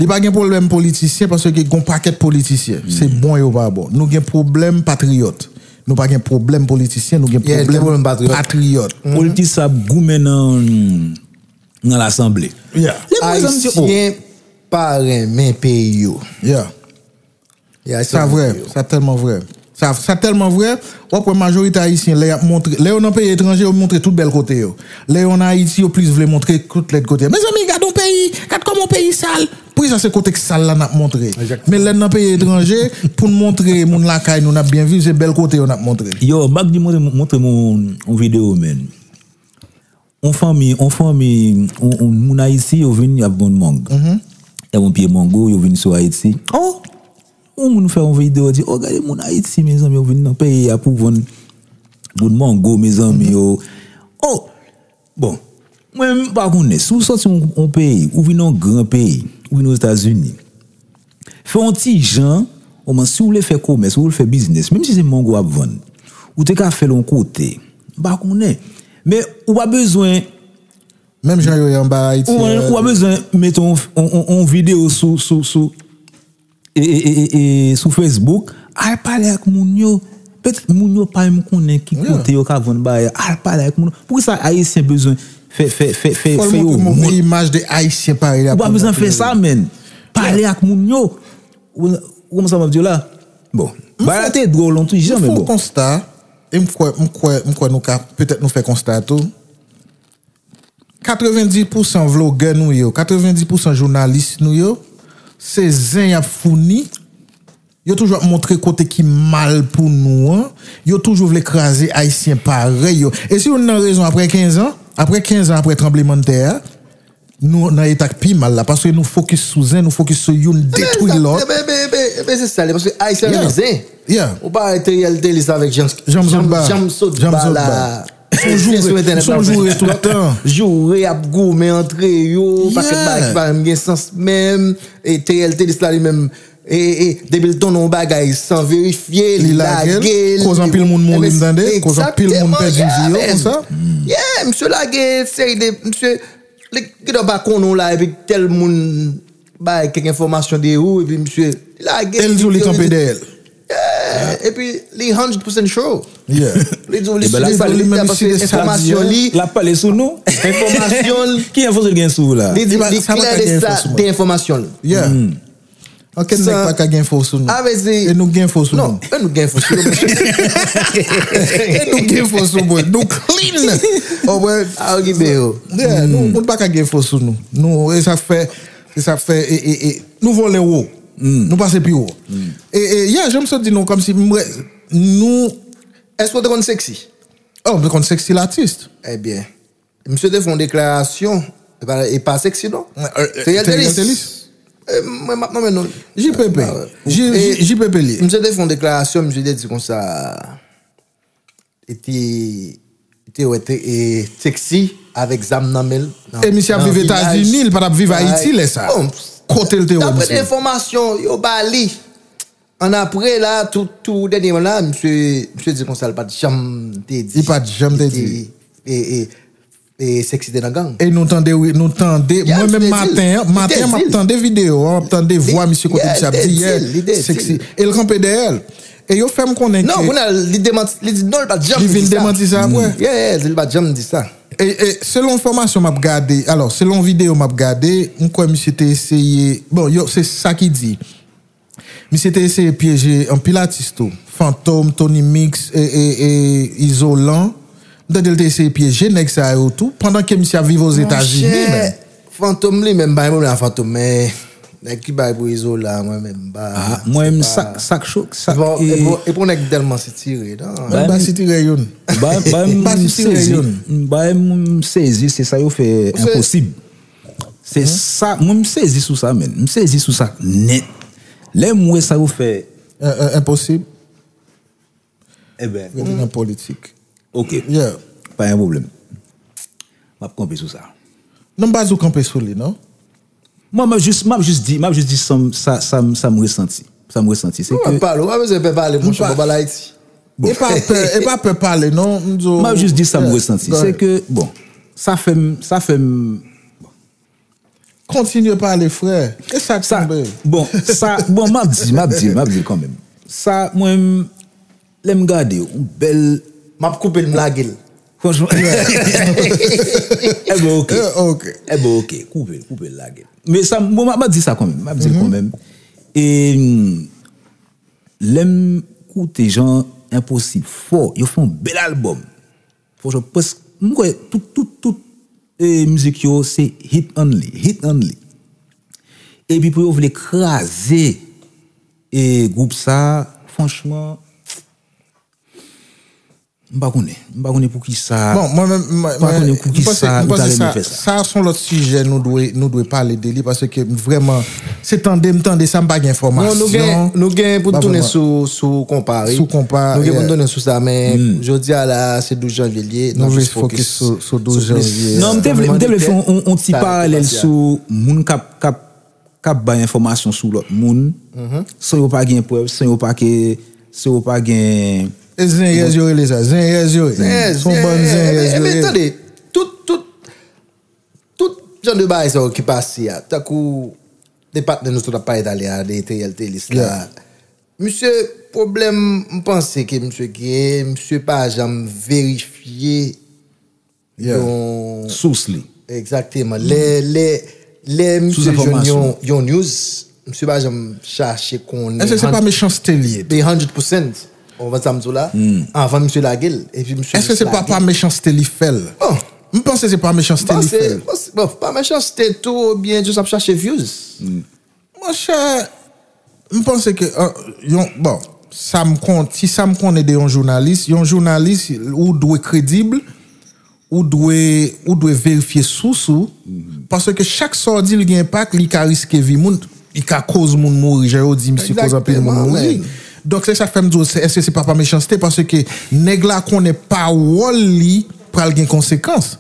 Li pa gen pwoblèm politisyen paske gen yon pakèt politisyen. Se bon yo pa bon. Nou gen pwoblèm patriyòt. Nou pa gen pwoblèm politisyen, nou gen pwoblèm patriyòt. Politisyen ap goumen nan nan lasanble. Yeah. Lè m wè sa, m di, oh. Ayisyen pa renmen peyi yo. Yeah. Sa vrè, sa tèlman vrè. Sa, sa tèlman vrè, w ap wè majorite Ayisyen, lè y ap montre, lè yo nan peyi etranje, yo montre tout bèl kote yo. Lè yo nan Ayiti, yo plis vle montre tout lèd kote. Mezanmi, gad yon peyi, gad kòman yon peyi sal. Pri sa se kote k sal la n ap montre. Men lè n nan peyi etranje, pou n montre moun lakay nou n ap byen viv, se bèl kote yo n ap montre. Yo, Mac di montre, montre m yon, yon videyo, men. On fanmi, on fanmi, on, on moun Ayiti, yo vin, y ap vann mang. Y ap yon pye mango, yo vin sou Ayiti. Oh! On moun fè yon videyo, di, oh, gade moun Ayiti, mezanmi, yo vin nan peyi a pou vann bout mango, mezanmi, yo. Oh! Bon, mwen, m pa konnen, si w sòti yon, yon peyi, ou vin yon gran peyi, ou vin Ozetazini, fè yon ti jan, oman si w vle fè komès, ou vle fè biznis, menm si se mango w ap vann, ou te ka fè l yon kote. M pa konnen. Men ou pa bezwen. Menm jan yo ye anba Ayiti. Ou, ou pa bezwen mete yon, yon, yon, yon videyo sou, sou, sou, e, e, e, e, e, sou Facebook, al pale ak moun yo. Petèt moun yo pa menm konnen ki kote yo ka vann bagay. Al pale ak moun yo. Poukisa Ayisyen bezwen fè, fè, fè, fè, fè yo wont? Imaj de Ayisyen parèy la. Ou pa bezwen fè sa, menn. Pale ak moun yo. Ou, ou konprann sa m ap di w la? Bon, bagay la te dwòl yon ti jan, men bon. M fè yon konsta, e m kwè, m kwè, m kwè nou ka, petèt nou fè konsta tou. Katrevenndis pousan vlogè nou yo, katrevenndis pousan jounalis nou yo, se zen y ap founi. Yo toujou ap montre kote ki mal pou nou an. Yo toujou vle kraze Ayisyen parèy yo. E se youn nan rezon, apre kenz an, apre kenz an apre tranblemanntè a, nou nan eta k pi mal la, paske nou fokis sou zen, nou fokis sou youn detwi lòt. Ebyen, ebyen, ebyen, ebyen, se sa l ye, paske Ayisyen renmen zen. Ou pa wè Teriel Telis avèk Jan, Jan, Jan Sotba la. Son joure, son joure tout tan. Joure, ap goumen antre yo, pakèt bagay ki pa menm gen sans menm. E Teriel Telis la li menm, e, e, depi l tonnen yon bagay san verifye, li lage l. Koz anpil moun mouri, m tande. Koz anpil moun pèdi vi yo konsa. Yeah, misye lage seri de, misye, li gentan pa konnen w la, epi tèl moun bay kèk enfòmasyon de ou, epi misye, li lage l, e l di w li kanpe dèyè l. Yeah, epi li hundred percent sure. Yeah. Li di w li sure, li menm paske enfòmasyon li. L ap pale sou nou. Enfòmasyon l. Ki enfòmasyon l gen sou ou la? Li di li klè de sa, de enfòmasyon l. Yeah. Ankenn nèg pa ka gen enfo sou nou. E nou gen enfo sou nou. Non, e nou gen enfo sou nou. E nou gen enfo sou mwen. Nou clean. Ou konprann? A, okipe yo. Yeah, nou, nou pa ka gen enfo sou nou. Nou, e sa fè, e sa fè, e, e, e, nou vole wo. Nou pase pi wo. E, e, yeah, jan m sot di nou, kòmsi m wè, nou. Èske w te konn Sexy? Oh, m te konn Sexy latis. Ebyen, misye te fè yon deklarasyon, e pa, e pa Sexy non. Teriel Telis. E, mwen, m ap nonmen non. J P P. J P P li ye. Misye te fè yon deklarasyon, misye te di konsa, e te, te wè te, e, Sexy avèk zam nan men l. E misye ap viv Etazini, li pa t ap viv Ayiti lè sa. Kote l te wè misye? Daprè enfòmasyon yo ba li. Annapre la, tou, tou dènyèman la, misye, misye di konsa, li pa t janm te di. Li pa t janm te di. E, e, e, Sexy te nan gang. E nou tande, wi, nou tande. Mwen menm maten an, maten an, m ap tande videyo a, m ap tande vwa misye kote misye ap di, yeah, Sexy. E l kanpe dèyè l. E yo fè m konnen ke. Non, kounye a, li demanti, li di non, li pa t janm di sa. Li vin demanti sa apre. Yeah, yeah, li pa t janm di sa. E, e, selon enfòmasyon m ap gade, alò, selon videyo m ap gade, m kwè misye te eseye, bon, yo, se sa ki di. Misye te eseye pyeje anpil atis tou. Fantom, Tony Mix, e, e, e, Izolan. M tande l te eseye pyeje nèg sa yo tou, pandan ke misye ap viv Ozetazini menm. Fantom li menm, pa gen pwoblèm ak Fantom, men nèg ki bay pou Izolan, mwen menm, m pa. Mwen menm, sa k, sa k cho, sa k. E pou, e pou nèg tèlman sitire, non? M pa sitire youn. M pa sitire youn. M sezi, se sa yo fè enposib. Se sa, mwen m sezi sou sa, menn. M sezi sou sa nèt. Lè m wè sa yo fè. Enposib. Ebyen. Rete nan politik. Ok. Yeah. Pa gen pwoblèm. M ap kanpe sou sa. Non, m pa di w kanpe sou li, non. Mwen, m ap jis, m ap jis di, m ap jis di sa, sa, sa, sa m resanti. Sa m resanti, se ke. Ou pa pale, ou pa bezwen pè pale, monchè, m pa pale Ayiti. Bon. E pa pè, e pa pè pale, non, m di w. M ap jis di sa m resanti. Se ke, bon, sa fè m, sa fè m. Kontinye pale, frè. E sa k tonbe? Bon, sa, bon, m ap di, m ap di, m ap di l kanmenm. Sa, mwen, lè m gade yon bèl. M ap koupe l, m lage l. Franchman. Ebyen, ok. Ebyen, ok. Koupe l, koupe l, lage l. Men sa, bon, m ap, m ap di sa kanmenm. M ap di l kanmenm. E, lè m koute jan Enposib fò, yo fè yon bèl albòm. Franchman, prèsk, m kwè tout, tout, tout, e, mizik yo se hit only, hit only. Epi pou yo vle kraze e gwoup sa, franchman, m pa konnen. M pa konnen pou ki sa. Bon, mwen menm, mwen, pa konnen pou ki sa yo ta renmen fè sa. Sa se yon lòt sijè nou dwe, nou dwe pale de li, paske vrèman, se tande m tande sa, m pa gen enfòmasyon. Non, nou gen, nou gen pou n tounen sou, sou konpa, wi. Sou konpa, nou gen pou n tounen sou sa, men jodi a la, se douz janvye l ye, nou jis fokis sou, sou douz janvye. Non, m te vle, m te vle fè yon, yon ti paralèl sou moun k ap, k ap k ap bay enfòmasyon sou lòt moun, san yo pa gen prèv, san yo pa ke, san yo pa gen. E zenyèz yo rele sa, zenyèz yo ye. Se yon bann zenyèz yo ye. Ebyen, tande, tout, tout, tout jan de bagay sa yo ki pase a, tankou de patnè nou sot ap pale talè a, de Teriel Thelis la. Misye, pwoblèm, m panse ke misye genyen, misye pa janm verifye yon sous li. Egzakteman. Lè, lè, lè misye jwenn yon, yon news, misye pa janm chache konnen. Èske se pa mechanste li ye tou? One hundred percent. Ou konprann sa m di w la? Anvan misye lage l. Epi misye jis lage l. Èske se pa pa mechanste li fè l? Bon. M panse se pa mechanste li fè l. Bon, pa mechanste tou, oubyen jis ap chache views. Monchè, m panse ke, euh, yon, bon, sa m kon, ti sa m konnen de yon jounalis, yon jounalis, ou dwe kredib, ou dwe, ou dwe verifye sous ou, paske chak sa w di l gen enpak, li ka riske vi moun, li ka koz moun mouri, jan yo di, misye koz anpil moun mouri. Donk, se sa k fè m di w, èske se pa pa mechanste, paske nèg la konnen pawòl li pral gen konsekans.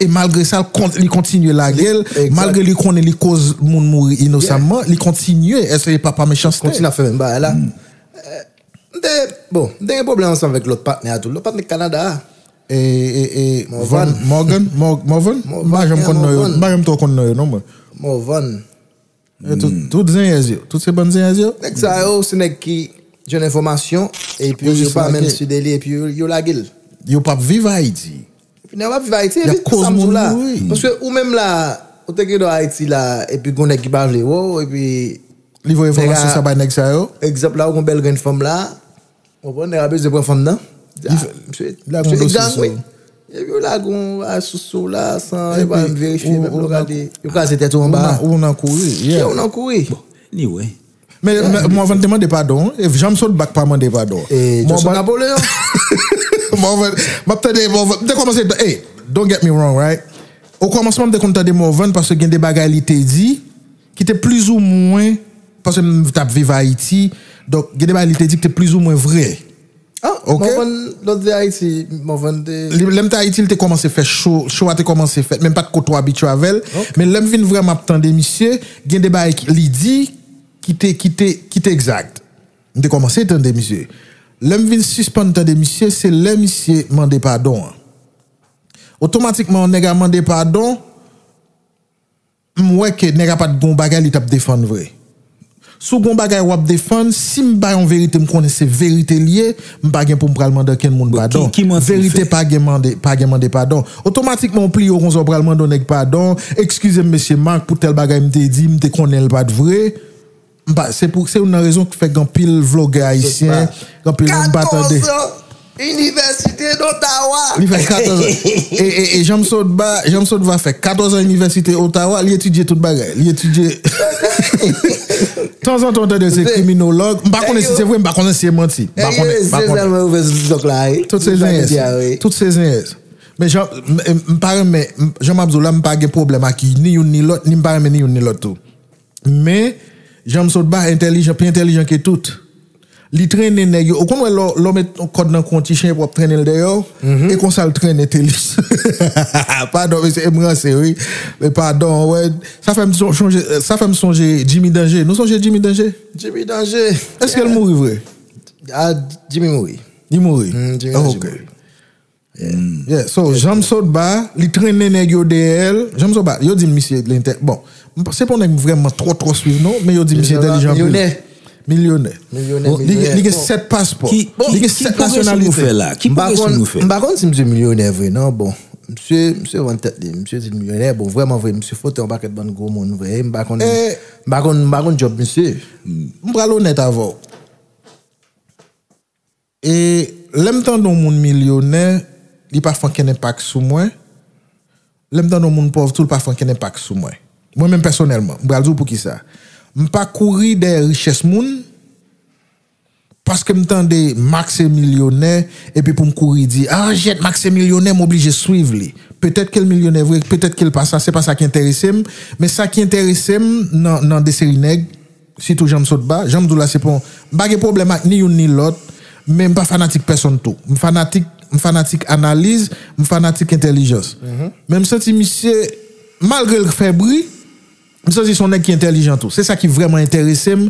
E malgre sa, li kontinye lage l, malgre li konnen li koz moun mouri inosamman, li kontinye, èske se pa pa mechanste? Kontinye ap fè menm bagay la. M te, bon, m te gen pwoblèm ansanm avèk lòt patnè a tou. Lòt patnè Kanada a. E, e, e, Morvan. Morgan, Morvan? M pa janm konn non yo, m pa janm twò konn non yo non mwen. Morvan. Tout zenyèz yo, tout se bann zenyèz yo. Nèg sa yo, se nèg ki jwenn enfòmasyon, epi yo pa menm si de li, epi yo lage l. Yo p ap viv Ayiti. Epi nèg yo p ap viv Ayiti, epi sa m di w la. Paske ou menm la, ou te gen dwa Ayiti la, epi gon nèg ki pa vle wè w, epi li voye enfòmasyon sa bay nèg sa yo. Egzanp la, ou gon bèl grenn fanm la, ou konprann, nèg la bezwen pran fanm nan. Misye, misye gang, wi. Epi yo lage yon asous sou la, san yo pa menm verifye, menm lè w gade, yo kraze tèt ou anba. Ou nan kouri, yeah. Ou nan kouri. Bon, anyway. Men, men Morvan te mande padon, e Jean Sot Bak pa mande padon. E Johnson Napoleon. Morvan, m ap tande Morvan, m te kòmanse, hey, don't get me wrong, right? O kòmansman, m te konn tande Morvan paske gen de bagay li te di ki te plizoumwen, paske m t ap viv Ayiti, donk gen de bagay li te di ki te plizoumwen vre. Ah, ok. Morvan lòt de Ayiti, Morvan te. Lè m te Ayiti, li te kòmanse fè cho, cho a te kòmanse fèt, men m pa t ko twò abitye avè l. Ok. Men lè m vin vrèman ap tande misye, gen de bagay ki, li di ki te, ki te, ki te egzak. M te kòmanse tande misye. Lè m vin sispann tande misye, se lè misye mande padon an. Otomatikman, yon nèg a mande padon, m wè ke nèg la pa t gon bagay li t ap defann vre. Si w gon bagay w ap defann, si m bay yon verite m konnen se verite l ye, m pa gen pou m pral mande okenn moun padon. Verite pa gen mande, pa gen mande padon. Otomatikman w pliye w konsa w pral mande yon nèg padon, eskize m mesye Marc pou tèl bagay m te di, m te konnen l pa t vre. M pa, se pou, se youn nan rezon ki fè gen anpil vlogè ayisyen, gen anpil moun pa tande. Katòz an, Inivèsite d'Ottawa. Li fè katòz an. E, e, e Jean Sotba, Jean Sotba fè katòz an Inivèsite Ottawa, li etidye tout bagay. Li etidye. Tanzantan, w tande se kriminològ. M pa konnen si se vre, m pa konnen si se manti. M pa konnen, m pa konnen. Tout se zenyèz. Tout se zenyèz. Men jan, m, m, m pa renmen, m, jan m ap di w la, m pa gen pwoblèm ak ni youn ni lòt, ni m pa renmen ni youn ni lòt tou. Men, Jean Sotba entèlijan, pi entèlijan ke tout. Li trennen nèg yo. Ou konn wè lè w, lè w met yon kòd nan kou yon ti chen epi w ap trennen l dèyè w, e konsa l trennen Thelis. Padon, mesye, e m ranse, wi. Men padon, wè. Sa fè m son-, sonje, sa fè m sonje Jimmy Danger. Nou sonje Jimmy Danger? Jimmy Danger. Èske l mouri vre? Ah, Jimmy mouri. Li mouri? Mm, Jimmy Danger mouri. Yeah. So, Jean Sotba, li trennen nèg yo dèyè l. Jean Sotba, yo di m misye lentè-, bon, m, se pa yon nèg m vrèman twò, twò swiv non, men yo di misye entèlijan anpil. Milyonè. Milyonè. Milyonè, bon, li gen, li gen sèt paspò. Li gen sèt nasyonalite. Ki pwogresyon nou fè la? Ki pwogresyon nou fè? M pa konn, m pa konn si misye milyonè vre non. Bon, misye, misye vann tèt li. Misye di l milyonè. Bon, vrèman vre, misye fwote yon pakèt bann gwo moun vre. M pa konn, m pa konn, m pa konn djòb misye. M pral onèt avè w. E lè m tande yon moun milyonè, li pa fè okenn enpak sou mwen. Lè m tande yon moun pòv tou, li pa fè okenn enpak sou mwen. Mwen menm pèsonèlman, m pral di w poukisa. M pa kouri dèyè richès moun, paske m tande Max se milyonè, epi pou m kouri di, ah, jèt, Max se milyonè, m oblije swiv li. Petèt ke l milyonè vre, petèt ke l pa sa, se pa sa ki enterese m, men sa ki enterese m nan, nan de seri nèg, sitou Janm Sotba, jan m di w la, se pa yon, m pa gen pwoblèm ak ni youn ni lòt, men m pa fanatik pèsonn tou. M fanatik, m fanatik analiz, m fanatik entèlijans. Men m santi misye, malgre l fè bri, m santi se yon nèg ki entèlijan tou. Se sa ki vrèman enterese m.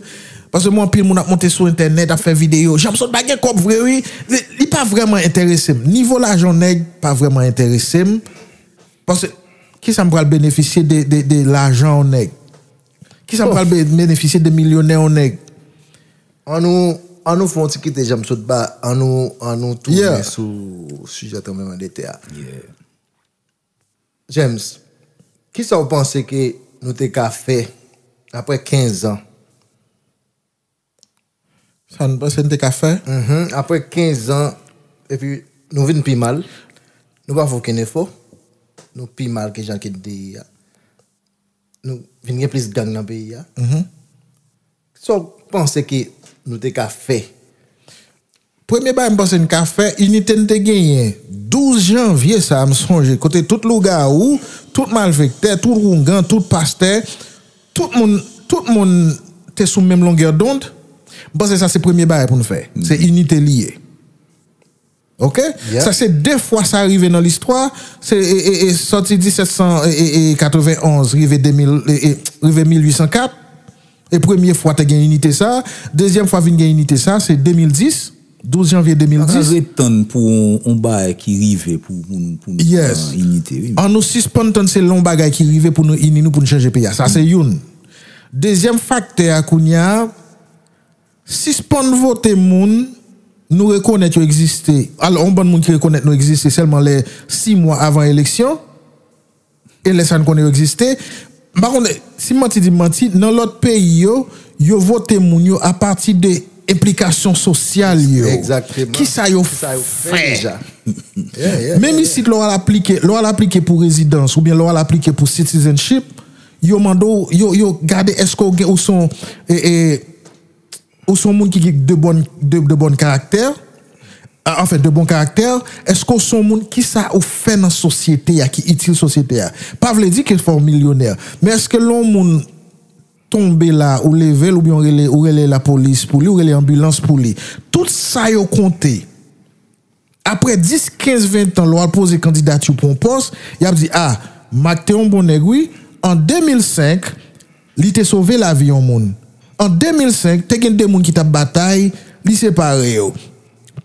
Paske m wè anpil moun ap monte sou entènèt, ap fè videyo. Janm Sotba gen kòb vre, wi. Li, li pa vrèman enterese m. Nivo lajan yon nèg pa vrèman enterese m. Paske, kisa m pral benefisye de, de, de lajan yon nèg? Kisa m pral be- benefisye de milyonè yon nèg? An nou, an nou fè yon ti kite Janm Sotba, an nou, an nou tounen sou sijè tranblemanntè a. James, kisa w panse ke nou te ka fè apre kenz an? Sa n panse n te ka fè? Mhm. Apre kenz an, epi nou vin pi mal, nou pa fè okenn efò, nou pi mal ke jan ke n te ye a. Nou vin gen plis gang nan peyi a. Mhm. Sa w panse ke nou te ka fè? Premye bagay m panse n ka fè, inite n te genyen douz janvye sa a, m sonje, kote tout lougawou, tout malfektè, tout oungan, tout pastè, tout moun, tout moun te sou menm longè dond, m panse sa se premye bagay pou n fè. Se inite li ye. Oke? Sa se de fwa sa rive nan listwa, se e, e, e, sòti disèt san katrevenn onz rive de mil, e, e, rive mil uit san kat, e premye fwa te gen inite sa, dezyèm fwa vin gen inite sa, se de mil dis, douz janvye de mil dis. Pa ka ret tann pou yon, yon bagay ki rive pou, pou, pou nou pran inite, wi. An nou sispann tann se yon bagay ki rive pou nou ini nou, pou nou chanje peyi a. Sa se youn. Dezyèm faktè a kounye a, sispann vote moun nou rekonèt yo egziste. Alò, yon bann moun ki rekonèt nou egziste sèlman lè sis mwa avan eleksyon, e lè sa n konnen yo egziste. M pa konnen si m manti di m manti, nan lòt peyi yo, yo vote moun yo apati de enplikasyon sosyal yo. Kisa yo fè? Menm isit, lè w al aplike, lè w al aplike pou rezidans oubyen lè w al aplike pou citizenship, yo mande w, yo, yo gade èske w gen, ou se yon, e, e, ou se yon moun ki gen de bòn, de, de bòn karaktè, a, anfen, de bon karaktè, èske w se yon moun, kisa ou fè nan sosyete a ki itil sosyete a? Pa vle di ke fò w milyonè, men èske lè yon moun tonbe la, ou leve l, oubyen w rele, ou rele lapolis pou li, ou rele anbilans pou li. Tout sa yo konte. Apre dis, kenz, ven tan, lè w al poze kandidati w pou yon pòs, y ap di, a, Mak te yon bon nèg, wi. An de mil senk, li te sove lavi yon moun. An de mil senk, te gen de moun ki t ap batay, li separe yo.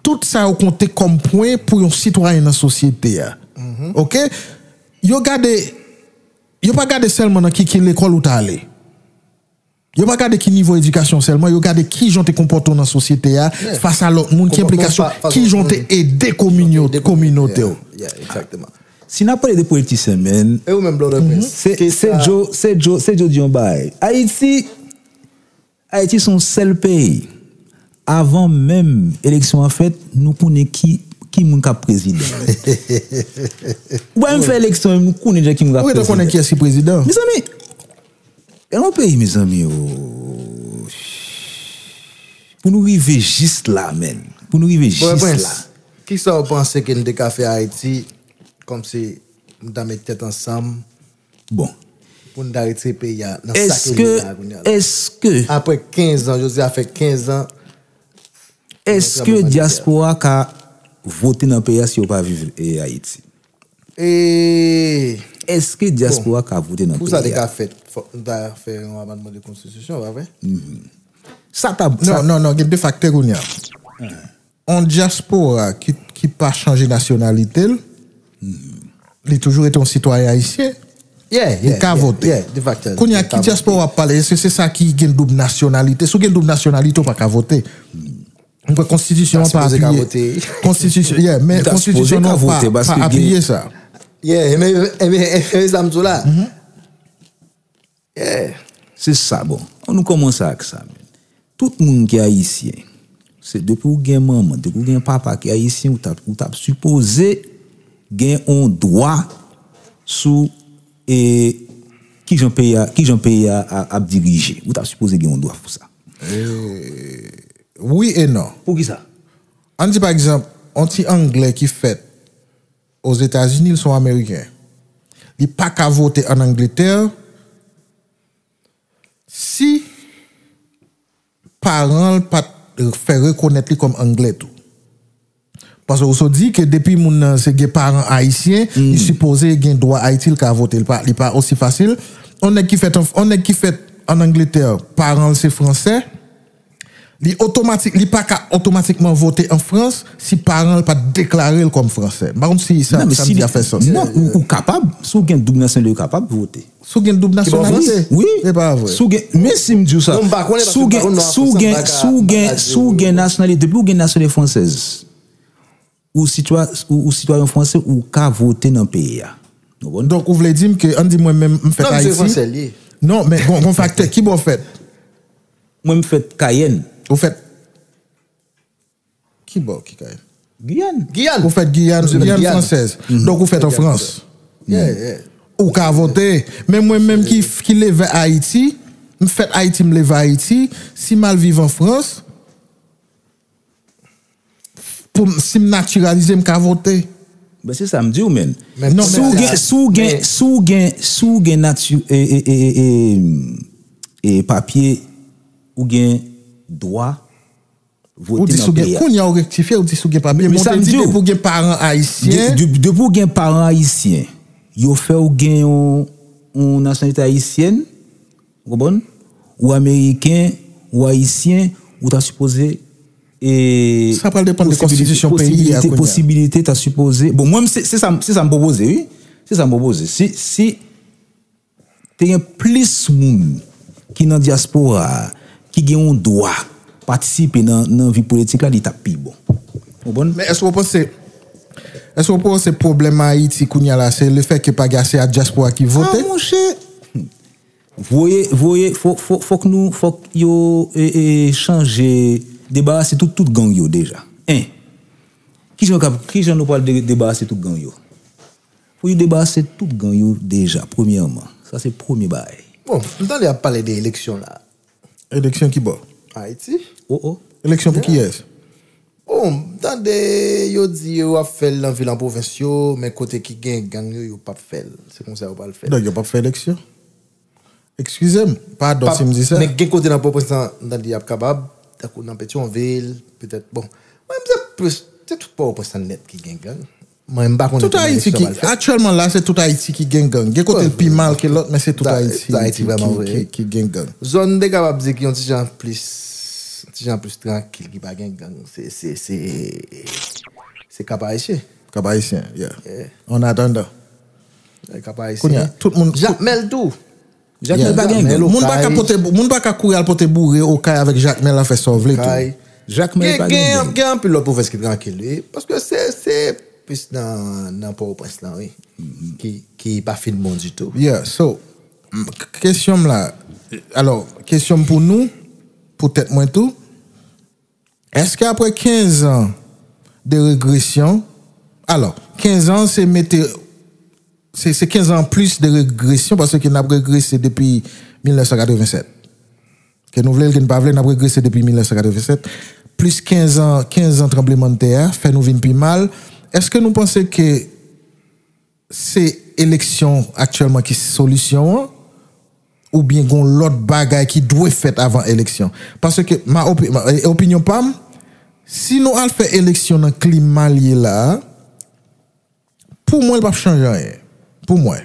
Tout sa yo konte kòm pwen pou yon sitwayen nan sosyete a. Oke? Yo gade, yo pa gade sèlman nan ki, ki lekòl ou t ale. Yo pa gade ki nivo edikasyon sèlman, yo gade kijan w te konpòte w nan sosyete a, fas a lòt moun, ki enplikasyon, kijan w te ede kominote w. Si n ap pale de politisyen, men, se, se Joe, se Joe, se Joe di yon bagay. Ayiti, Ayiti se yon sèl peyi. Avan menm eleksyon an fèt, nou konnen ki, ki moun k ap prezidan. Ou pa menm fè eleksyon, nou konnen deja ki moun k ap prezidan. Ou gentan konnen kiyès ki prezidan. Mezanmi, gen yon peyi, mezanmi, oh. Pou nou rive jis la, menn. Pou nou rive jis la. Kisa w panse ke n te ka fè Ayiti, kòmsi nou ta met tèt ansanm? Bon. Pou n ta retire peyi a nan sa ke li ye la kounye a la. Èske, èske, apre kenz an, jodi a fè kenz an, èske dyaspora ka vote nan peyi a si yo pa viv, e, Ayiti? E, èske dyaspora ka vote nan peyi a? Pou sa te ka fèt, fòk nou ta fè yon amandman de konstitisyon, pa vre? Sa ta, non, non, non, gen de faktè kounye a. Yon dyaspora ki, ki pa chanje nasyonalite l, li toujou rete yon sitwayen ayisyen. Li ka vote. Kounye a, ki dyaspora w ap pale? Èske se sa ki gen doub nasyonalite? Si w gen doub nasyonalite, w pa ka vote. M kwè konstitisyon an pa apiye. Konstitisyon, yeah, men konstitisyon nou an pa, pa apiye sa. Yeah, men, men, men sa m di w la. Yeah. Se sa, bon. Ann nou kòmanse ak sa, men. Tout moun ki ayisyen, se depi w gen manman, depi w gen papa ki ayisyen, ou t ap, ou t ap sipoze gen yon dwa sou, e, Kijan peyi a, kijan peyi a a- ap dirije? Ou ta sipoze gen yon dwa pou sa. Wi e non. Poukisa? Ann di pa egzanp, yon ti Anglè ki fèt Ozetazini, li se yon Ameriken. Li pa ka vote ann Angletè si paran l pa t fè rekonèt li kòm Anglè tou. Paske ou sot di ke depi moun nan se gen paran ayisyen, li sipoze gen dwa Ayiti, li ka vote. Li pa, li pa osi fasil. On nèg ki fèt an, on nèg ki fèt ann Angletè, paran l se fransè, li otomatik, li pa ka otomatikman vote an Frans si paran l pa t deklare l kòm fransè. M pa konn si sa, sa m di a fè sans. Non, ou, ou kapab, si w gen doub nasyonalite, ou kapab vote. Si w gen doub nasyonalite? Wi. E pa vre. Si w gen, men si m di w sa, si w gen, si w gen, si w gen, si w gen nasyonalite, depi w gen nasyonalite fransèz, ou sitwa-, ou, ou sitwayen fransè, ou ka vote nan peyi a. Ou konprann? Donk, ou vle di m ke, ann di mwen menm, m fèt Ayiti. Non, men gon, gon faktè, ki bò w fèt? Mwen, m fèt Kayèn. Ou fèt ki bò ki Kayèn? Giyàn. Giyàn. Ou fèt Giyàn, Giyàn fransèz. Donk, ou fèt an Frans. Ou ka vote. Men mwen menm ki, ki leve Ayiti, m fèt Ayiti, m leve Ayiti, si m al viv an Frans, pou m, si m natiralize, m ka vote. Ben, se sa m di w, menn. Si w gen, si w gen, si w gen, si w gen nati-, e, e, e, e, e, e papye, ou gen dwa vote nan peyi a. Ou di si w gen, kounye a ou rektifye, ou di si w gen papye. Men ou te di depi w gen paran ayisyen. De-, de-, depi w gen paran ayisyen, yo fè w gen yon, yon nasyonalite ayisyèn, ou konprann? Ou ameriken, ou ayisyen, ou ta sipoze, e, sa pral depann de konstitisyon peyi a kounye a. Posibilite ta sipoze. Bon, mwen, se, se sa, se sa m pwopoze, wi. Se sa m pwopoze. Si, si te gen plis moun ki nan dyaspora a, ki gen yon dwa patisipe nan, nan vi politik la, li t ap pi bon. Ou konprann? Men èske w panse, èske w panse pwoblèm Ayiti kounye a la, se lefètke pa gen ase a dyaspora ki vote? Ah, monchè! Voye, voye, fò, fò, fòk nou, fòk yo, e, e, chanje, debarase tout, tout gang yo deja. En. Kijan, kijan nou pral de-, debarase tout gang yo? Pou yo debarase tout gang yo deja, premyèman. Sa se premye bagay. Bon, m tande y ap pale de eleksyon la. Eleksyon ki bò? Ayiti. Oh, oh. Eleksyon pou kiyès? Bon, m tande yo di yo ap fè l nan vil an pwovens yo, men kote ki gen gang yo, yo p ap fè l. Se konsa yo pral fè l. Donk, yo p ap fè eleksyon? Eskize m, padon si m di sa. Men gen kote nan Pòtoprens lan, m tande y ap kapab, tankou nan Petyonvil, petèt, bon. Mwen, m se plis, se tout Pòtoprens lan nèt ki gen gang. Mwen, m pa konnen kòman eleksyon pral fèt. Tout Ayiti ki, aktyèlman la, se tout Ayiti ki gen gang. Gen kote l pi mal ke lòt, men se tout Ayiti ki, ki, ki gen gang. Zòn m te kapab di ki yon ti jan plis, yon ti jan plis trankil, ki pa gen gang, se, se, se, se Kap Ayisyen. Kap Ayisyen, yeah. En atandan. Kap Ayisyen. Kounye a, tout moun. Jakmèl tou. Jakmèl pa gen gang. Moun pa ka pote, moun pa ka kouri al pote boure Okay avèk Jakmèl, al fè sa w vle tou. Jakmèl pa gen gang. Gen, gen anpil lòt pwovens ki trankil, wi. Paske se, se plis nan, nan Pòtoprens lan, wi. Ki, ki pa fin bon ditou. Yeah, so, m, k-, kesyon m la, alò, kesyon m pou nou, pou tèt mwen tou, èske apre kenz an de regresyon, alò, kenz an se mete, se, se kenz an plis de regresyon, paske n ap regrese depi mil nèf san katreven sèt. Ke nou vle l, ke n pa vle, n ap regrese depi mil nèf san katreven sèt. Plis kenz an, kenz an tranblemanntè a, fè nou vin pi mal. Èske nou panse ke se eleksyon aktyèlman ki solisyon an, oubyen gon lòt bagay ki dwe fèt avan eleksyon? Paske ma opi-, ma, e, opinyon pa m, si nou al fè eleksyon nan klima l ye la a, pou mwen, l p ap chanje anyen. Pou mwen.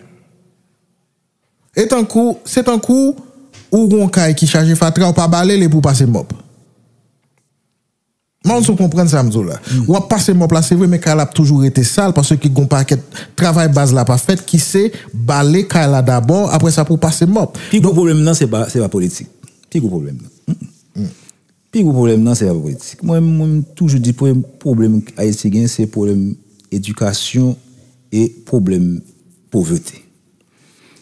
E tankou, se tankou ou gon kay ki chaje fatra, ou pa bale l epi w pase mòp. Mwen, si w konprann sa m di w la. W ap pase mòp la, se vre, men kay la ap toujou rete sal, paske gon pakèt travay baz la pa fèt, ki se bale kay la dabò, apre sa pou w pase mòp. Pi gwo pwoblèm nan, se pa, se pa politik. Pi gwo pwoblèm nan. Pi gwo pwoblèm nan, se pa politik. Mwen, mwen, m toujou di, premye pwoblèm Ayiti gen, se pwoblèm edikasyon e pwoblèm povrete.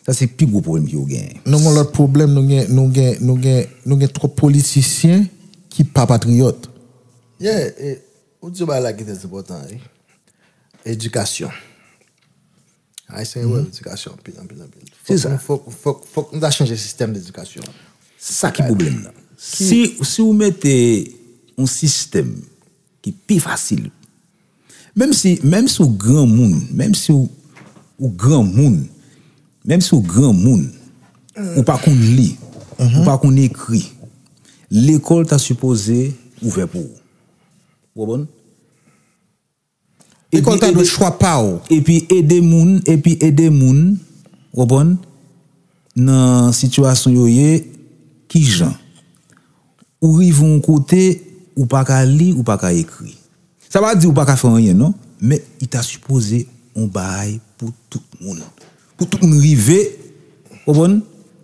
Sa se pi gwo pwoblèm ke yo genyen. Nou gen lòt pwoblèm, nou gen, nou gen, nou gen, nou gen twòp politisyen ki pa patriyòt. Yeah, e, ou di yon bagay la ki trè enpòtan, wi. Edikasyon. Ayisyen yo wè edikasyon anpil, anpil, anpil. Se sa. Fòk, fòk, fòk nou ta chanje sistèm edikasyon. Sa ki pwoblèm nan. Si, si w mete yon sistèm ki pi fasil, menm si, menm si w granmoun, menm si w, ou granmoun, menm si w granmoun, ou pa konn li, ou pa konn ekri, lekòl ta sipoze ouvè pou ou. Ou konprann? Lekòl ta dwe chwa pa w. Epi ede moun, epi ede moun, ou konprann, nan sitiyasyon yo ye, kijan? Ou rive yon kote, ou pa ka li, ou pa ka ekri. Sa pa di ou pa ka fè anyen, non, men li ta sipoze yon bagay pou tout moun. Pou tout moun rive, ou konprann,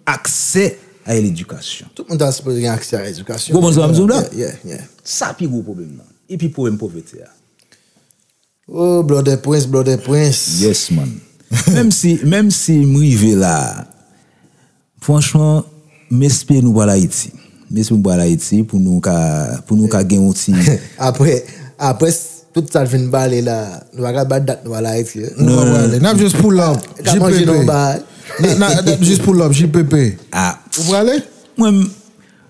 aksè a ledikasyon. Tout moun ta sipoze gen aksè a edikasyon. Ou konprann sa m di w la? Yeah, yeah, yeah. Sa pi gwo pwoblèm nan. Epi pwoblèm povrete a. Oh, Blòdèprens, Blòdèprens. Yes, man. Menm si, menm si m rive la, franchman, m espere nou pral Ayiti. M espere nou pral Ayiti pou nou ka, pou nou ka gen yon ti Apre, apre s- tout sa l fin pale la, nou pa ka bat dat nou pral Ayiti, eh. Nou pa prale. N ap jis pull up, Ka manje J P P. Nou ba. N a, n a, n ap jis pull up, J P P. Ah. Ou prale? Mwen, m-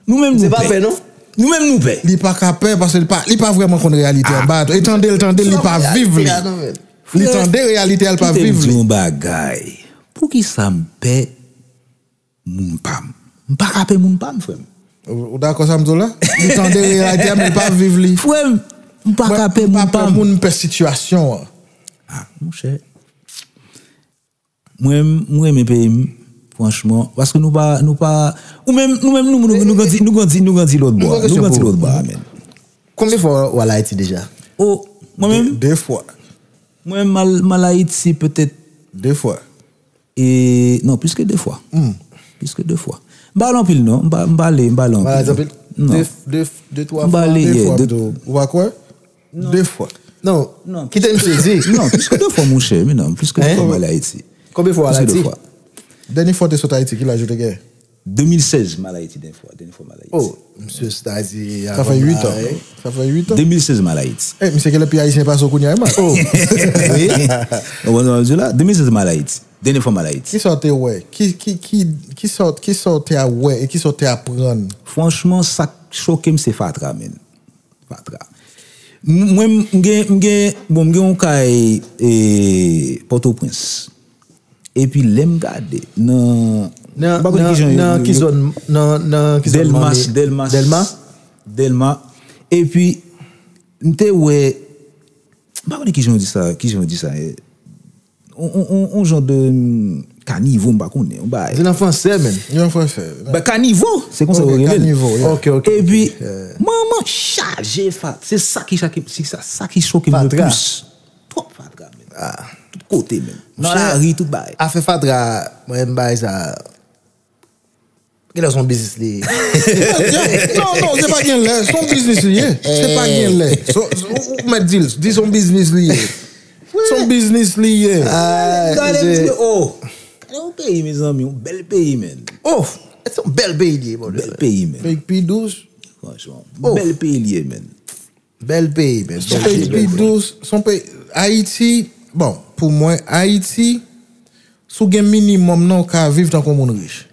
Nou menm nou pè. Se pa pè, non? Nou menm nou pè. Li pa ka pè paske li pa, li pa vrèman konn reyalite anba a tou. E tande l, tande l, li pa viv li. Li tande reyalite a, li pa viv li. Kite m di yon bagay. Poukisa m pè moun pa m? M pa ka pè moun pa m, frè m. Ou, ou dakò sa m di w la? Li tande reyalite a, men li pa viv li. Frè m, m pa ka pè moun pa m. Mwen, m pa pè moun, m pè sitiyasyon an. Ah, monchè. Mwen, m renmen peyi m, franchman, paske nou pa, nou pa, ou menm, nou menm, nou, nou, nou grandi, nou grandi, nou grandi lòt bò, nou grandi lòt bò, amen. Konbyen fwa w al Ayiti deja? Oh, mwen menm? De fwa. Mwen, m al, m al Ayiti petèt. De fwa. E, non, plis ke de fwa. Plis ke de fwa. M pa al anpil, non. M pa, m pa ale, m pa ale anpil, non. De, de, de, twa fwa. M pa ale, yeah, de, ou pa kwè? De fwa. Non, kite misye di. Non, plis ke de fwa, monchè, men non, plis ke de fwa m al Ayiti. Konbyen fwa w al Ayiti? Dènye fwa w te sot Ayiti, ki laj ou te gen? De mil sèz m al Ayiti dènye fwa, dènye fwa m al Ayiti. Oh, misye sot Ayiti. Sa fè uit an. Sa fè uit an. De mil sèz m al Ayiti. Eh, misye genlè pi ayisyen pase w kounye a, man. Oh, wi. Ou konprann sa m di la? De mil sèz m al Ayiti. Dènye fwa m al Ayiti. Kisa w te wè? Ki, ki, ki, kisa, kisa w te a wè e kisa w te aprann? Franchman, sa k choke m se fatra, men. Fatra. M- Mwen, m gen, m gen, bon, m gen yon kay, e, Pòtoprens. Epi lè m gade nan, m pa konn ki jan yo, nan ki zòn, nan, nan ki zòn Dèlma, Dèlma. Dèlma. Epi, m te wè, m pa konn ki jan yo di sa, ki jan yo di sa, e, on, on, on, on jan de, mm, kanivo, m pa konnen, yon bagay. Se nan fransè, men. Yon fransè. Ba, kanivo, se konsa yo rele l. Kanivo, yeah. Ok, ok. Epi, manman chaje fatra. Se sa ki, sa ki, se sa, sa ki choke m le plis. Twòp fatra, men. Tout kote, men. Nan lari, tout bagay. Afè fatra, mwen, m bagay sa. Genlè se yon biznis li ye. Non, non, se pa genlè. Se yon biznis li ye. Se pa genlè. Se- se- Ou ou mèt di l. Di se yon biznis li ye. Se yon biznis li ye. Gade, mesye, oh. Gade yon peyi, mezanmi, yon bèl peyi, men. Oh, se yon bèl peyi li ye, bòdè. Bèl peyi, men. Peyi ki pi dous. Franchman, bèl peyi li ye, men. Bèl peyi, men. Se yon peyi ki pi dous, se yon peyi, Ayiti, bon, pou mwen, Ayiti, si w gen minimòm nan, ou ka viv tankou yon moun rich.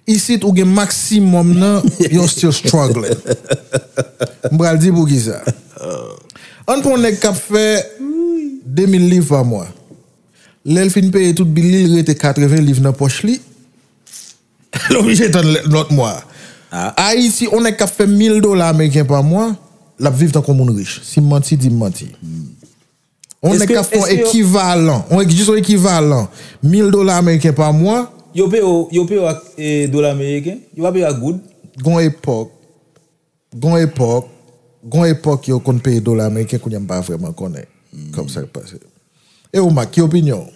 Isit, ou gen maksimòm nan, you're still struggling. M pral di poukisa. Ann pran yon nèg k ap fè de mil liv pa mwa. Lè l fin peye tout bil li, l rete katreven liv nan pòch li. L oblije tann lè- lòt mwa. Ayiti, on nèg k ap fè mil dola ameriken pa mwa, l ap viv tankou moun rich. Si m manti, di m manti. On nèg k ap fè on ekivalan, on ek- jis on ekivalan, mil dola ameriken pa mwa. Yo peye w, yo peye w ak, e, dola ameriken? Yo pa peye w ak goud? Gon epòk, gon epòk, gon epòk yo konn peye dola ameriken, kounye a m pa vrèman konnen kòman sa k pase. E ou, Mak, ki opinyon w?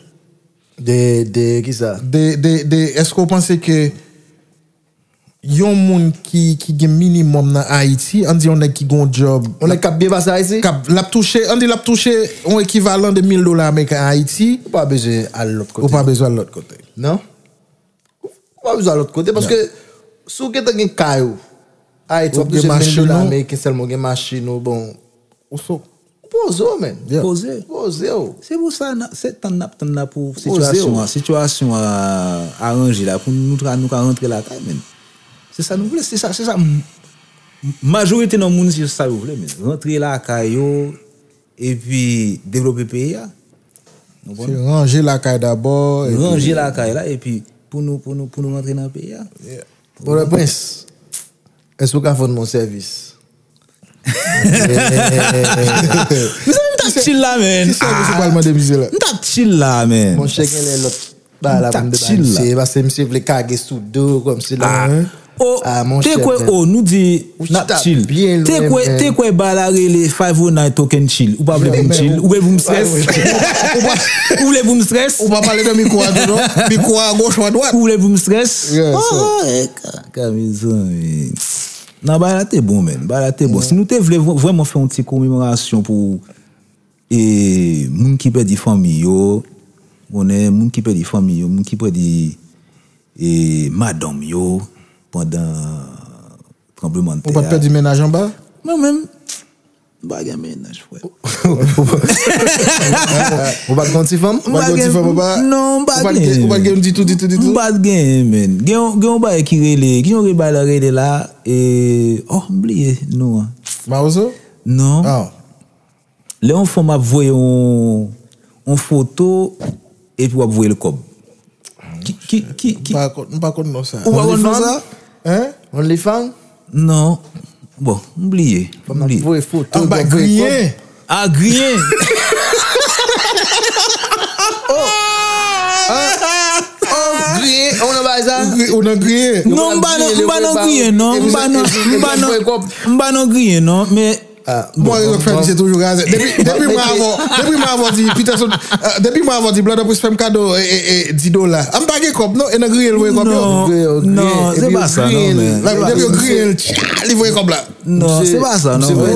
De, de kisa? De, de, de, èske w panse ke yon moun ki, ki gen minimòm nan Ayiti, ann di yon nèg ki gen yon djòb, yon nèg k ap byen pase Ayiti? K ap, l ap touche, ann di l ap touche yon ekivalan de mil dola ameriken Ayiti. Ou pa bezwen al lòt kote. Ou pa bezwen al lòt kote. Non. Ou pa bezwen al lòt kote, paske si w gentan gen kay ou Ayiti, w ap touche mil dola ameriken sèlman, w gen machin ou, bon. Ou so- Poze w, men. Poze. Poze w. Se pou sa, se tann n ap tann la pou sitiyasyon an, sitiyasyon an aranje la, pou nou, nou ka rantre lakay, men. Se sa nou vle, se sa, se sa. Majorite nan moun, se sa yo vle, men. Rantre lakay yo, epi devlope peyi a. Se ranje lakay dabò, epi ranje lakay la, epi pou nou, pou nou, pou nou rantre nan peyi a. Pòtoprens, èske w ka fè m yon sèvis? Mezanmi, m t ap chill la, men. Ki sèvis ou pral mande misye la? M t ap chill la, men. Monchè, genlè lòt bagay la pou m depann misye, paske misye vle kage sou do kòmsi la. Oh, te kwè, oh, nou di n ap chill. Te kwè, te kwè bagay la rele five oh nine token chill. Ou pa vle pou m chill? Ou vle pou m stress? Ou vle pou m stress? Ou pa pale nan mikwo a tou, non? Mikwo a goch ou a dwat. Ou vle pou m stress? Oh, oh, eh, kaka, mezanmi. Nan bagay la te bon, men. Bagay la te bon. Si nou te vle vrèman fè yon ti komemorasyon pou e moun ki pèdi fanmi yo, konnen moun ki pèdi fanmi yo, moun ki pèdi e madanm yo pandan tranblemanntè a. Ou pa t pèdi mennaj anba? Mwen menm, m pa gen mennaj, frè. Ou pa t gen ti fanm? Ou pa t gen ti fanm anba? Non, m pa t gen. Ou pa t gen ditou, ditou, ditou? M pa t gen, men. Gen yon, gen yon bagay ki rele, gen yon bagay la rele la, e, oh, m bliye non an. Mawozo? Non. Lè yon fanm ap voye yon, yon foto, epi w ap voye l kòb. Ki, ki, ki, ki... M pa konn, m pa konn non sa. Ou pa konn non sa? Hein? OnlyFans? Non. Bon, m bliye. Fanm ap voye foto, anba griyen. A, griyen. Oh, griyen, ou nan bagay sa? Ou nan griyen. Non, m pa nan, m pa nan griyen, non. M pa nan, m pa nan, m pa nan griyen, non, men Ah, bon, rezon k fè misye toujou razè. Depi, depi mwen avè w, depi mwen avè w di, Peterson, eh, depi mwen avè w di, Blòdòpris fè m kado, eh, eh, eh, dis dola. Ah, m pa gen kòb, non, e nan griyen l voye kòb yo. Non, non, se pa sa, non, men. Depi yo griyen l, tcha, li voye kòb la. Non, se pa sa, non, men.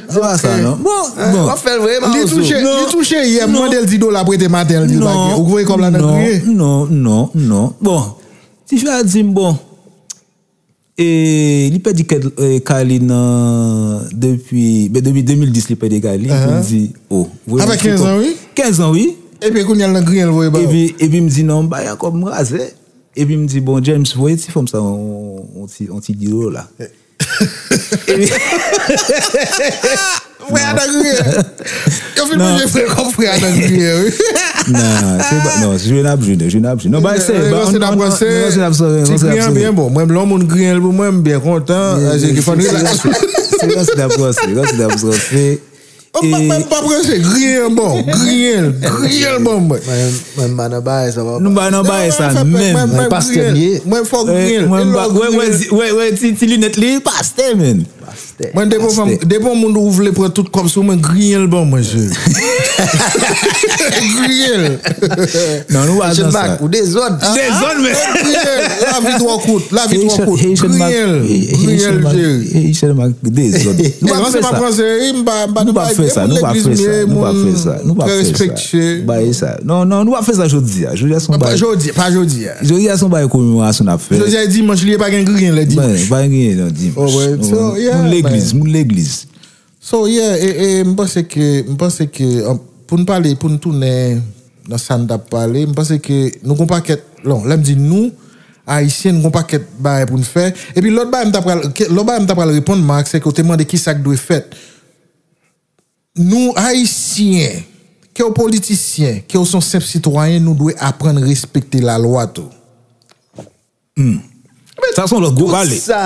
Se pa sa, non. Bon, bon. W ap fè l vre, Mawozo. Li touche, li touche yè, m mande l dis dola, prete maten, li di l pa gen. Ou voye kòb la nan griyen? Non, non, non. Bon, tifi a di m, bon, E li pèdi kay, e, kay li nan, depi, ben, depi de mil dis li pèdi kay li, epi m di, oh, voye m foto. Avèk kenz an, wi? Kenz an, wi. Epi kounye a l nan griyen l voye ba ou. Epi, epi m di, non, m pa gen kòb, m razè. Epi m di, bon, James, voye ti fanm sa yon, yon ti, yon ti dis dola. Epi Frè a nan griyen. Yo fin manje frè kòb frè a nan griyen, wi. Non, se pa, non, jwe n ap jwe, jwe n ap jwe. Non, bay se, non, non, non, non, se n ap ranse. Ti griyen byen bon. Mwen, lè yon moun griyen l pou mwen, m byen kontan. Se ki fò n rilaks. Se ranse n ap ranse, ranse n ap ranse. Oh, m pa, m pa ranse, griyen bon, griyen l, griyen l bon, mwen. Mwen, mwen, m pa nan bagay sa, papa. Nou pa nan bagay sa menm. Mwen pastè m ye. Mwen fò griyen l. Mwen, wè, wè, wè, ti, ti linèt li, pastè, men. Mwen, depi yon fanm, depi yon moun ou vle pran tout kòb sou mwen, griyen l ban mwen, je. Griyen l. Non, nou pa nan sa. Ou dezòd. Dezòd, men. Griyen l. Lavi twò kout, lavi twò kout. Griyen l. Griyen l, cheri. Haitian Mac dezòd. Nou pa fè sa. Nou pa fè sa, nou pa fè sa, nou pa fè sa, nou pa fè sa. Bay sa. Non, non, nou pa fè sa jodi a. Jodi a se yon bagay. Jodi, pa jodi a. Jodi a se yon bagay komemorasyon n ap fè. Jodi a e dimanch li ye, pa gen griyen lè dimanch. Pa gen griyen lè dimanch. Moun legliz, moun legliz. So, yeah, e, e, m panse ke, m panse ke, an, pou n pale, pou n tounen nan sa n t ap pale, m panse ke nou gon pakèt, non, lè m di nou, Ayisyen, n gon pakèt bagay pou n fè. Epi lòt bagay m ta pral, ke, lòt bagay m ta pral reponn, Marc, se ke w te mande ki sa k dwe fèt. Nou, Ayisyen, ke w politisyen, ke w se yon senp sitwayen, nou dwe aprann respekte lalwa tou. Hmm. Sa se yon lòt gwo pale. Tout sa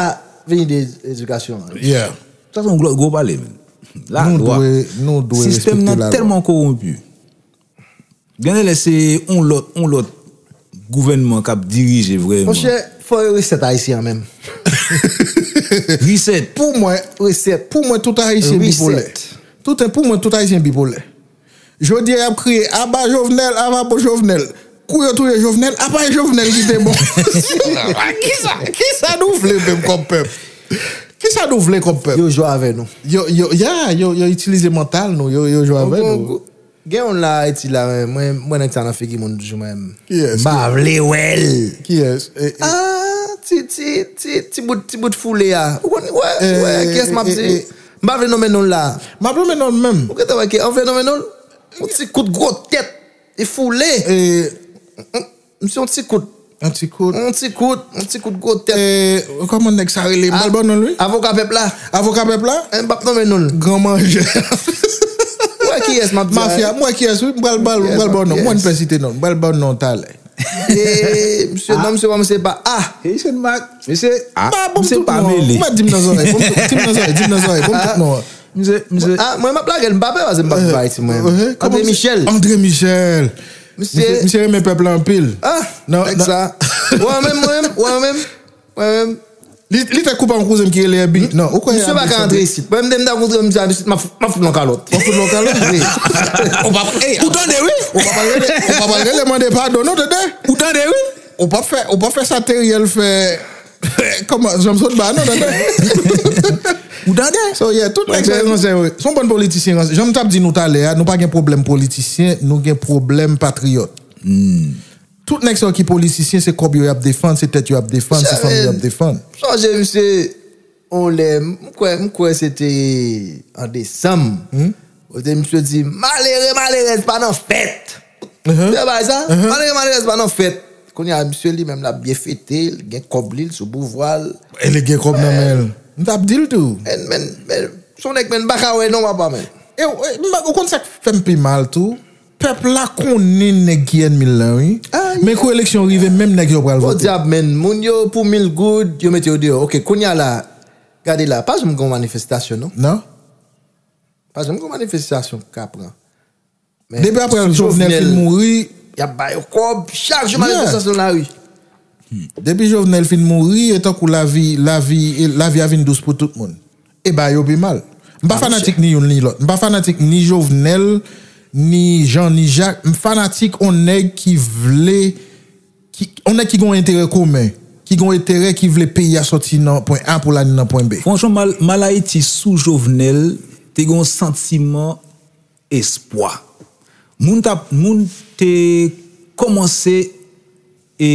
vini de edikasyon an. Yeah. Sa se yon lòt gwo pale, men. Lalwa. Nou dwe, nou dwe respekte lalwa. Sistèm nan tèlman kowonpi. Gen de lè se yon lòt, yon lòt gouvènman k ap dirije vrèman. Monchè, fò yo reset Ayisyen an menm. Reset. Pou mwen, reset. Pou mwen, tout Ayisyen bipolè. Tout, pou mwen, tout Ayisyen bipolè. Jodi a, y ap kriye, "Aba Jovenel, aba bon Jovenel." Kou yo touye Jovenel, apa e Jovenel ki te bon? Kisa, kisa nou vle menm kòm pèp? Kisa nou vle kòm pèp? Yo jwe avè nou. Yo, yo, ya, yo, yo itilize mantal nou, yo, yo jwe avè nou. Gen youn la Ayiti la, men mwen, mwen nèg sa nan figi moun toujou, mwen menm. Kiyès? M pa vle wè l. Kiyès? Ah, ti, ti, ti, ti bout, ti bout foule a. Ou konn, wè, wè, kiyès m ap di? M pa vle nonmen non l la. M ap nonmen non l menm. Ou gentan wè ke an vle nonmen non l? Yon ti kout gwo tèt. Li foule. Misye yon ti kout. Yon ti kout. Yon ti kout. Yon ti kout gwo tèt. Kòman nèg sa rele? M pral ba w non l, wi. Avoka pèp la. Avoka pèp la? M p ap nonmen non l. Gran manjè. Ou wè kiyès m ap di a? Mafya, m wè kiyès, wi. M pral ba w, m pral ba w non. M wè n pè site non l. M pral ba w non talè. Misye, non, misye pa, misye pa. Ah! Haitian Mac, misye, ah, misye pa mele. Ou mèt di m nan zòrèy, bon, di m nan zòrèy, di m nan zòrèy, bon, tout non. Misye, misye. Ah, mwen, m ap lage l, m pa pè, paske m pa viv Ayiti, mwen. André Michel. André Michel. Misye, misye renmen pèp la anpil. Ah, nèg sa. Ou wè menm, mwen menm, ou wè menm, ou wè menm. Li, li te koupe yon kouzen m ki rele Herbie. Non, ou kwè misye pa ka antre isit. Mwen, m te, m ta kontre misye isit, m ap, m ap fout l yon kalòt. W ap fout l yon kalòt? Wi. Ou pa, ey, ou tande, wi. Ou pa pral rele, ou pa pral rele mande padon, non, tande? Ou tande, wi. Ou p ap fè, ou p ap fè sa Teriel fè. Kòman, Janm sot ba, non, tande? Ou tande? So, yeah, tout nèg sa yo ransè, wi. Se yon bann politisyen ransè. Jan m t ap di nou talè a, nou pa gen pwoblèm politisyen, nou gen pwoblèm patriyòt. Tout nèg sa yo ki politisyen, se kòb yo y ap defann, se tèt yo y ap defann, se fanmi yo y ap defann. Sonje, misye, on lè, m kwè, m kwè se te an desanm. Kote misye di, malere, malerèz pa nan fèt. Se pa sa? Malere, malerèz pa nan fèt. Kounye a, misye li menm l ap byen fete, l gen kòb li, l sou pouvwa l. E li gen kòb nan men l. M t ap di l tou. Men, men, men, se yon nèg, men, m pa ka wè non, papa, men. E, e, m pa, ou konn sa k fè m pi mal tou? Pèp la konnen nèg ki ènmi l lan, wi. Men kou eleksyon rive, menm nèg yo pral vote. Podyab, men, moun yo pou mil goud, yo mete yo deyò. Oke, kounye a la, gade la, pa janm gen yon manifestasyon, non. Non. Pa janm gen yon manifestasyon k ka pran. Men depi apre Jovenel fin mouri, y ap ba yo kòb, chak jou manifestasyon nan lari. Depi Jovenel fin mouri, e tankou lavi, lavi, e lavi a vin dous pou tout moun. E ba yo pi mal. M pa fanatik ni youn ni lòt. M pa fanatik ni Jovenel, ni Jean, ni Jacques. M fanatik on nèg ki vle, ki, on nèg ki gen yon enterè komen, ki gen yon enterè ki vle peyi a sòti nan pwen A pou l ale nan pwen B. Franchman, mal, mal Ayiti sou Jovenel, te gen yon santiman espwa. Moun t ap, moun te kòmanse, e,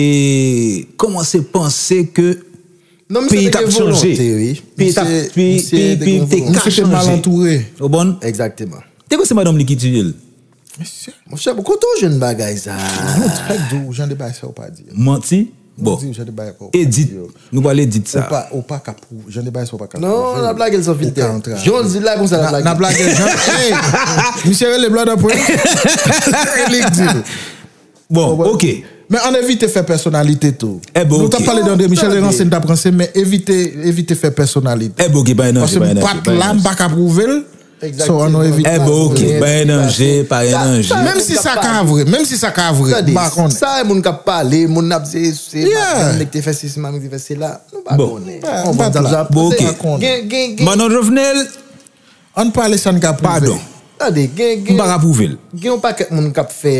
kòmanse panse ke peyi t ap chanje. Peyi t ap, peyi, peyi, peyi te ka chanje. Ou konprann? Egzakteman. Te kwè se madanm li ki tiye l. Monchè, kote w jwenn bagay sa a? Fèk di w jan de bagay sa yo pa di. Manti. Bon. Edit. Nou pral edit sa. Ou pa, ou pa ka pwouve. Jan de bagay sa ou pa ka pwouve. Non, n ap lage l san filtè. Jan w di l la konsa n ap lage l. N ap lage l jan. Ey! Misye rele Blood and Prince. E li k di l. Bon, oke. Men ann evite fè pèsonalite tou. Nou t ap pale de André Michel, e ranse n t ap ranse, men evite, evite fè pèsonalite. Paske m pa t la, m pa ka pwouve l. So, ann nou evite. Ebyen, oke, pa gen danje, pa gen danje. Menm si sa ka vre, menm si sa ka vre, m pa konnen. Sa e moun k ap pale, moun ap di se madanm nèg te fè sesi, madanm te fè sela, nou pa konnen. Bon, oke. Gen, gen, gen. Madan Jovenel, ann pale sa n ka pwouve. Padon. Tande, gen, gen. M pa ka pwouve l. Gen yon pakèt moun k ap fè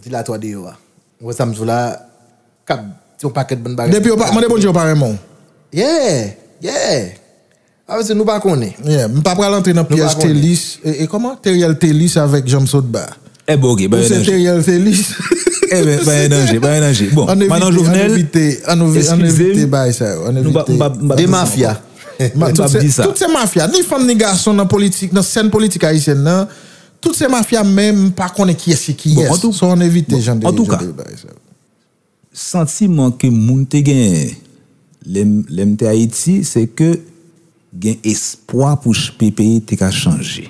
dilatwa deyò a. Ou wè sa m di w la, k ap di yon pakèt bann bagay. Depi yo pa, mande Bondye yo pa renmen w. Yeah, yeah. Sa vle di nou pa konnen. Yeah, m pa pral antre nan pyèj Telis. E, e kòman? Teriel Telis avèk Janm Sotba. Ebyen, oke, pa gen danje. Ou se Teriel Telis. Ebyen, pa gen danje, pa gen danje. Bon, madan Jovenel, ann evite, ann evite, ann evite bagay sa yo. Ann evite. De mafya. Tout se mafya. Ni fanm, ni gason nan politik, nan sèn politik ayisyèn nan. Tout se mafya, men m pa konnen kiyès ki kiyès. So, ann evite jan de, jan de bagay sa yo. Santiman ke moun te genyen lè m, lè m te Ayiti, se ke gen espwa pou ch-, pe-, peyi te ka chanje.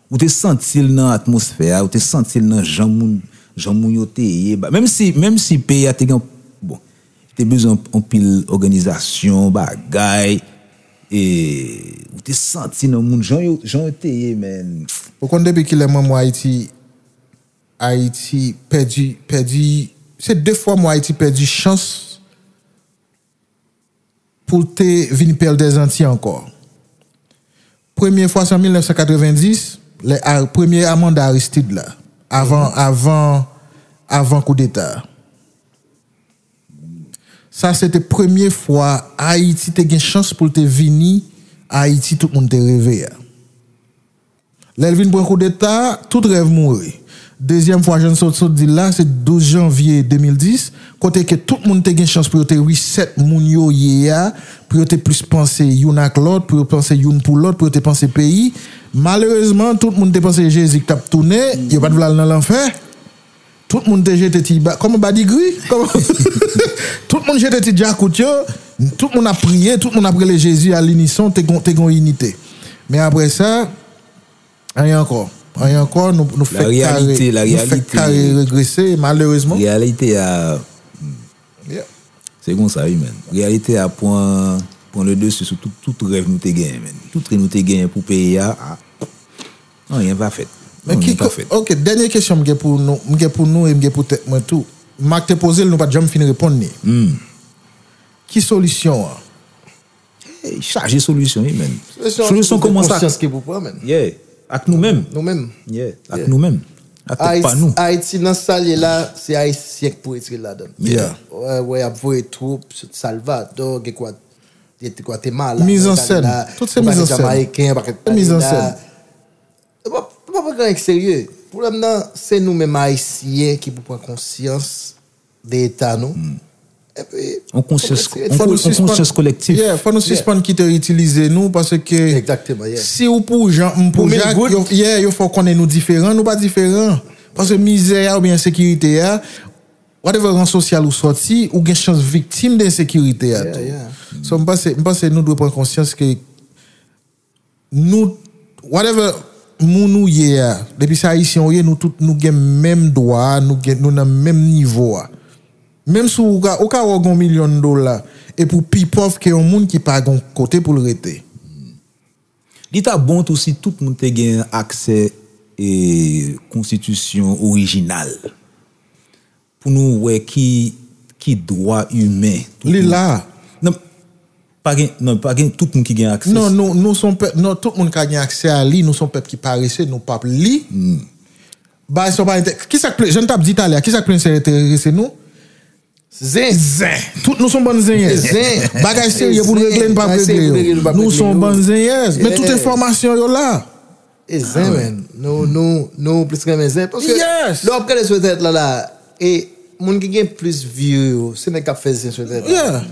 Ou te santi l nan atmosfè a, ou te santi l nan jan moun, jan moun yo te ye. Menm si, menm si peyi a te gen, bon, te bezwen anpil òganizasyon, bagay, e ou te santi nan moun jan yo, jan yo te ye, men. Ou konn depi kilè mwen, mwen Ayiti, Ayiti pèdi, pèdi, se de fwa mwen Ayiti pèdi chans pou l te vin pèl dèzanti ankò. Premye fwa se an mil nèf san katrevenndis, lè a, premye a manda Aristide la, avan, avan, avan koudeta a. Sa se te premye fwa Ayiti te gen chans pou l te vini Ayiti tout moun te reve a. Lè l vin pran koudeta, tout rèv mouri. Dezyèm fwa, jan n sot, sot di l la, se douz janvye de mil dis, kote ke tout moun te gen chans pou yo te reset moun yo ye a, pou yo te plis panse youn ak lòt, pou yo panse youn pou lòt, pou yo te panse peyi. Malerezman, tout moun te panse Jezi k t ap tounen, yo pa t vle al nan lanfè. Tout moun te jete ti ba, kòman, badigri? Kòman? Tout moun jete ti djakout yo, tout moun ap priye, tout moun ap rele Jezi a linison, te gon, te gon inite. Men apre sa, anyen ankò. Anyen ankò, nou, nou fèk kare, nou fèk kare regrese, malerezman. Reyalite a, se konsa, wi, menn. Reyalite a pran, pran le dessus sou tout, tout rèv nou te genyen, menn. Tout rèv nou te genyen pou peyi a, a, anyen pa fèt. Anyen pa fèt. Ok, dènye kesyon m gen pou nou, m gen pou nou e m gen pou tèt mwen tou. Mak te poze l, nou pa t janm fin reponn li. Ki solisyon an? Ey, chaje solisyon, wi, menn. Solisyon kòmanse ak konsyans ki pou pran, menn. Yeah. Ak nou menm. Nou menm. Yeah. Ak nou menm. Ak tèt pa nou. Ayiti nan sa l ye la, se Ayisyen k pou retire l ladan l. Yeah. Wè, wè, y ap voye twoup sot Salvador, gen kwa, gen Gwatemala, Gwadalap, tout se mizansen. Jamayiken, pakèt pale la. Nou pa, nou pa pran anyen k serye. Pwoblèm nan, se nou menm Ayisyen ki pou pran konsyans de eta nou. Epi, on konsyans, on konsyans kolektif. Yeah, fò nou sispann kite yo itilize nou, paske si ou pou Jan, m pou Jak, yo, yeah, yo fè w konnen nou diferan, nou pa diferan. Paske mizè a oubyen ensekirite a, whatever ran sosyal ou sòti, ou gen chans viktim de ensekirite a tou. So, m panse, m panse nou dwe pran konsyans ke nou, whatever moun ou ye a, depi se Ayisyen ou ye, nou tout, nou gen menm dwa a, nou gen, nou nan menm nivo a. Menm si ou ka, ou ka wè w gen yon milyon dola, epi w pi pòv ke yon moun ki pa gen yon kote pou l rete. Li ta bon tou si tout moun te gen aksè e konstitisyon orijinal. Pou nou wè ki, ki dwa imen. Li la. Non, pa gen, non, pa gen tout moun ki gen aksè. Non, nou, nou se yon pèp, non, tout moun ka gen aksè a li, nou se yon pèp ki parese, nou p ap li. Bagay sa pa enterese, kisa k plis, jan n t ap di talè a, kisa k plis enterese nou? Zen. Zen. Tout nou se yon bann zenyèz. Zen. Bagay serye pou n regle, n p ap regle yo. Nou se yon bann zenyèz. Men tout enfòmasyon yo la. E zen, men. Nou, nou, nou plis renmen zen. Paske lè w ap gade sou entènèt la, la, e moun ki gen plis vi yo, se nèg k ap fè zen sou entènèt la. Yeah.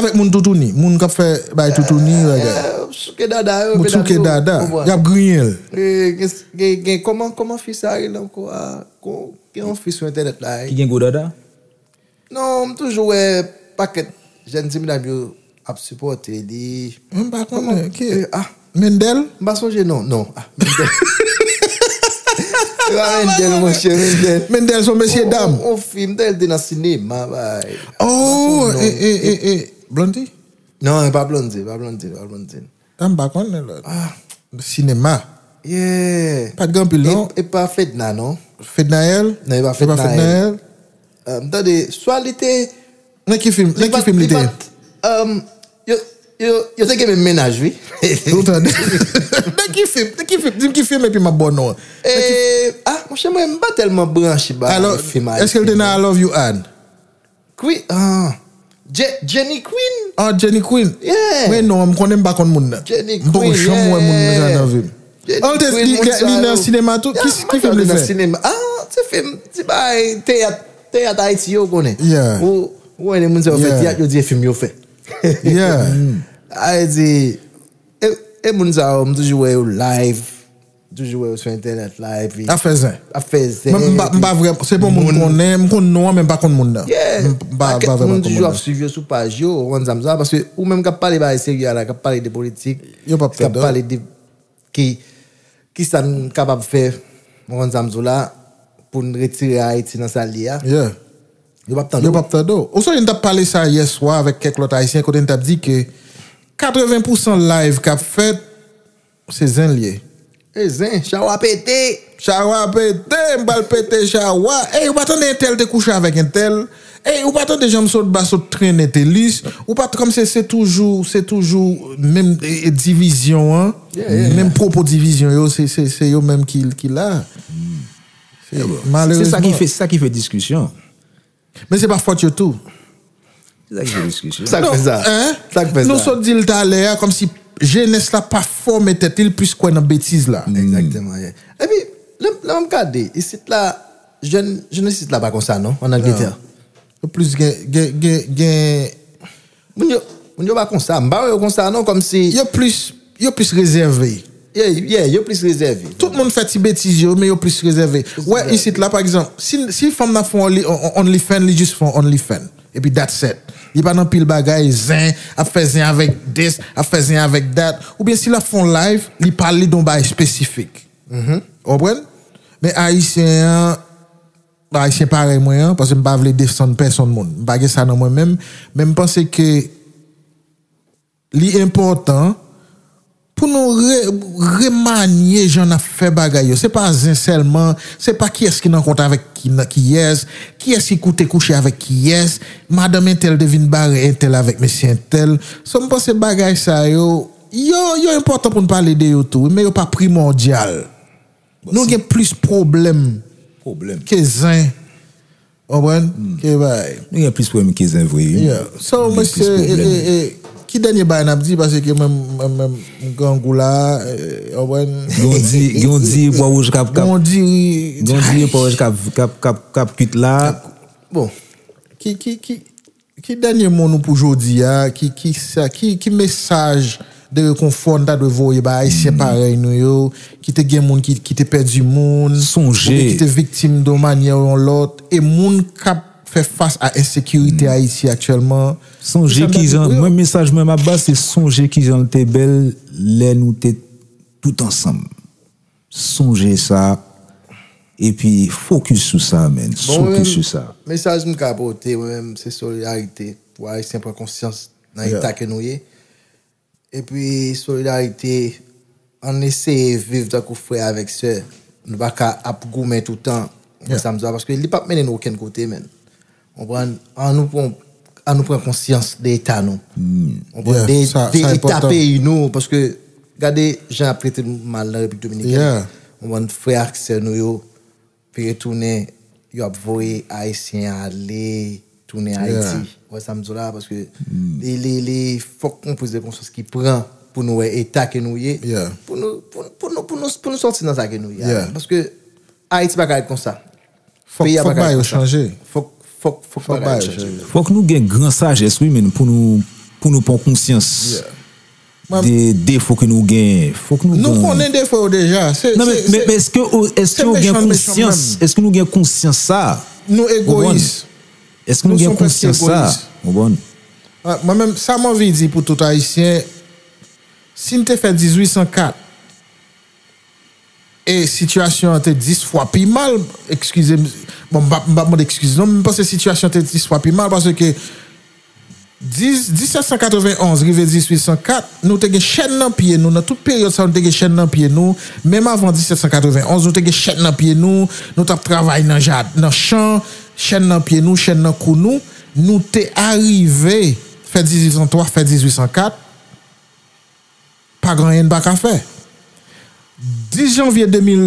Avèk moun toutouni. Moun k ap fè bay toutouni, bagay. Souke dada yo, medam yo. Moun souke dada. Y ap griyen l. Gen, gen, gen, kòman, kòman fi sa rele ankò a? Gen yon fi sou entènèt la. Ki gen gwo dada? Non, m toujou wè pakèt jèn ti medam yo ap sipòte li. M pa konnen ki. Mendel? M pa sonje non, non. Ah, Mendel. Se pa Mendel, monchè, Mendel. Mendel se yon mesye dam. On fi, m te wè l te nan sinema, bay. Oh, e, e, e, e, Blondie? Non, e pa Blondie, pa Blondie, pa Blondie. Ah, m pa konnen lòt. Ah. Sinema. Yeah. Pa t gen anpil non. E pa Fednaelle non. Fednaelle? Non, e pa Fednaelle. M tande swa li te. Nan ki fim, nan ki fim li te? Yo, yo, yo te gen menm mennaj wi. Ou tande? Nan ki fim? Nan ki fim? Di m ki fim epi m ap ba w non an. Ah, monchè, mwen m pa tèlman branche ba fim ayisyen. Alò, èske l te nan I Love You Ann? Queen, ah, Jenny Queen. Ah, Jenny Queen. Yeah. Men non, m konnen m pa konn moun nan. Jenny Queen. M poko janm wè moun nan nan vi m. Jenny Queen, moun sa yo. Li nan sinema tou? Ki fim li fè? Ah, se fim, ti bay teyat, teyat Ayiti yo konnen. Yeah. Ou, ou wè moun sa yo fè teyat, yo di e fim yo fè. Yeah. Ayiti, e, e moun sa yo, m toujou wè yo live. Toujou wè yo sou entènèt la epi ap fè zen. Ap fè zen. Mwen m pa, m pa vrèman, se pa moun m konnen, m konn non an men m pa konn moun nan. Yeah. M pa, m pa vrèman konn moun nan. Pakèt moun toujou ap swiv yo sou paj yo, ou konn sa m sa, paske ou menm k ap pale bagay serye a la, k ap pale de politik, k ap pale de ki, kisa n kapab fè, ou konn sa m di w la, pou n retire Ayiti nan sa l ye a. Yeah. Yo p ap tande w. Yo p ap tande w. Ou sonje n t ap pale sa yè swa avèk kèk lòt ayisyen kote n t ap di ke katreven pousan live k ap fèt, se zen l ye. E zen, chawa pete. Chawa pete, m pral pete chawa. Ey, ou pa tande entèl te kouche avèk entèl? Ey, ou pa tande Janmsotba sot trennen Telis? Ou pa t, kòmsi se toujou, se toujou menm, e, e, divizyon an, menm pwopo divizyon yo, se, se, se yo menm ki, ki la. Se, malerezman. Se sa ki fè, se sa ki fè diskisyon. Men se pa fòt yo tou. Se sa ki fè diskisyon. Sa k fè sa? Sa k fè sa? Nou sot di l talè a, kòmsi jenès la pa fòme tèt li, l plis kwè nan betiz la. Egzakteman, yeah. Epi, Lè lè m gade, isit la, jèn jèn isit la pa konsa non, ann Angletè. Yo plis gen, gen, gen, gen, moun yo, moun yo pa konsa. M pa wè yo konsa non, kòmsi yo plis, yo plis rezève. Yeah, yeah, yo plis rezève. Tout moun fè ti betiz yo, men yo plis rezève. Wè, isit la, pa egzanp, si, si fanm nan fè on, on, OnlyFans, li jis fè on OnlyFans. Epi that's it. Li pa nan pil bagay, zen, ap fè zen avèk this, ap fè zen avèk that. Oubyen si l ap fè on live, li pale de yon bagay espesifik. Ou konprann? Men Ayisyen an, Ayisyen parèy mwen an, paske m pa vle desann pèsonn moun. M pa gen sa nan mwen menm, men m panse ke li enpòtan pou nou re, remanye jan n ap fè bagay yo. Se pa zen sèlman, se pa kiyès ki nan kont avèk ki, nan kiyès, kiyès ki koute kouche avèk kiyès, madanm entèl te vin bare entèl avèk mesye entèl. So, m panse bagay sa yo, yo, yo enpòtan pou n pale de yo tou, wi, men yo pa primòdyal. Nou gen plis pwoblèm ke zen. Konprann? Ke bay. Nou gen plis pwoblèm ke zen vre, wi. Yeah. So, mesye, e, e, e, ki dènye bay n ap di? Paske mwen, mwen, mwen, m grangou la, e, konprann? Gen yon di, gen yon di pwa wouj k ap, k ap, gen yon di pwa wouj k ap, k ap, k ap, k ap kuit la. Bon, ki, ki, ki, Ki dènye mo nou pou jodi a? Ki, ki sa, ki, ki mesaj de rekonfò n ta dwe voye ba Ayisyen parèy nou yo, ki te gen moun ki, ki te pèdi moun, oubyen ki te viktim de yon manyè ou yon lòt, e moun k ap fè fas a ensekirite Ayiti aktyèlman? Sonje ki jan, mwen, mesaj mwen m ap ba, se sonje ki jan l te bèl lè nou te tout ansanm. Sonje sa, epi fokis sou sa, man. Bon, fokis sou sa. Mesaj m ka pote, mwen menm, se solidarite. Pou Ayisyen pran konsyans nan eta ke nou ye. Epi solidarite, ann eseye viv tankou frè avèk sè. Nou pa ka ap goumen toutan. Ou konprann sa m di w la, paske li p ap mennen nou okenn kote, man. Konprann? An nou pran, an nou pran konsyans de eta nou. Konprann? De, de eta peyi nou, paske gade jan y ap trete nou mal nan Repiblik Dominikèn. Konprann? Frè ak sè nou yo, pi retounen, yo ap voye Ayisyen ale, tounen Ayiti. Ou wè sa m di w la, paske li, li, li, fòk yon priz de konsyans ki pran pou nou wè eta ke nou ye, pou nou, pou, pou nou, pou nou, pou nou sòti nan sa ke nou ye a. Paske Ayiti pa ka ret konsa. Fòk, fòk bagay yo chanje. Fòk, fòk, fòk bagay yo chanje. Fòk nou gen gran sajès, wi, men pou nou, pou nou pran konsyans de defo ke nou gen. Fòk nou gen. Nou konnen defo yo deja. Non, men, men, men èske, èske yo gen konsyans? Èske nou gen konsyans sa? Nou egoyis. Èske nou gen konsyans sa? Konprann? Mwen menm, sa m anvi di pou tout Ayisyen, si n te fè dizuit san kat, e sitiyasyon an te dis fwa pi mal, eskize m, bon, m p ap, m p ap mande eskiz non, men m panse sitiyasyon an te dis fwa pi mal, paske dis, disèt san katrevenn onz rive dizuit san kat, nou te gen chèn nan pye nou, nan tout peryòd sa, nou te gen chèn nan pye nou, menm avan disèt san katrevenn onz, nou te gen chèn nan pye nou, nou t ap travay nan ja, nan chan, chèn nan pye nou, chèn nan kou nou, nou te arive fè dizuit san twa, fè dizuit san kat, pa gen anyen n pa ka fè. Dis janvye de mil,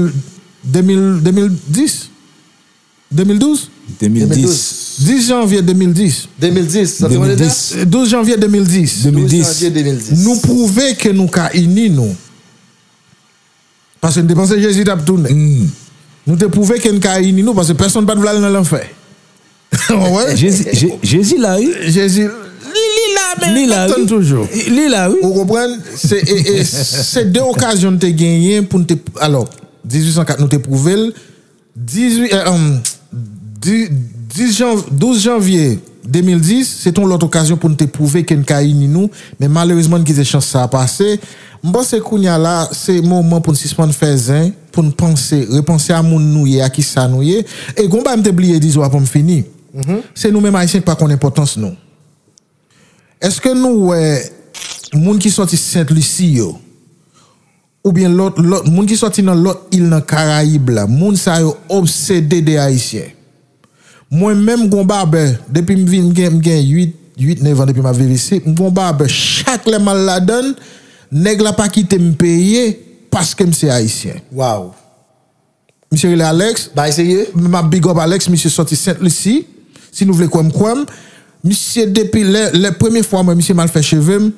de mil, de mil dis, de mil douz? De mil dis. Dis janvye de mil dis. De mil dis, sa te mande dat? Douz janvye de mil dis. De mil dis. Douz janvye de mil dis. Nou pwouve ke nou ka ini nou. Paske n te panse Jezi t ap tounen. Nou te pwouve ke n ka ini nou, paske pèsonn pa t vle al nan lanfè. Ou konprann? Jezi, Je-, Jezi la, wi. Jezi, li, li la, men li la, wi. Li la, wi. Ou konprann? Se, e, e, se de okazyon n te genyen pou n te, alò, dizuit san kat, nou te pwouve l. Dizuit, e, um, di-, dis jan-, douz janvye de mil dis, se te yon lòt okazyon pou n te pwouve ke n ka ini nou, men malerezman, n kite chans sa a pase. M panse kounye a la, se moman pou n sispann fè zen, pou n panse, repanse a moun nou ye, a kisa nou ye. E gon bagay m te bliye di, Zo, avan m fini. Se nou menm Ayisyen ki pa konn enpòtans nou. Èske nou wè moun ki sòti Sent Lisi yo, oubyen lòt, lòt, moun ki sòti nan lòt il nan Karayib la, moun sa yo obsede de Ayisyen. Mwen menm, gon babè, depi m vin, m gen, m gen uit, uit, nèf an depi m ap viv isit, m gon babè, chak lè m al ladan l, nèg la pa kite m peye paske m se Ayisyen. Waw. Misye rele Alex. Bay serye? M ap big up Alex, misye sòti Sent Lisi. Si nou vle kwè m, kwè m. Misye depi lè, lè premye fwa mwen, misye m al fè cheve m.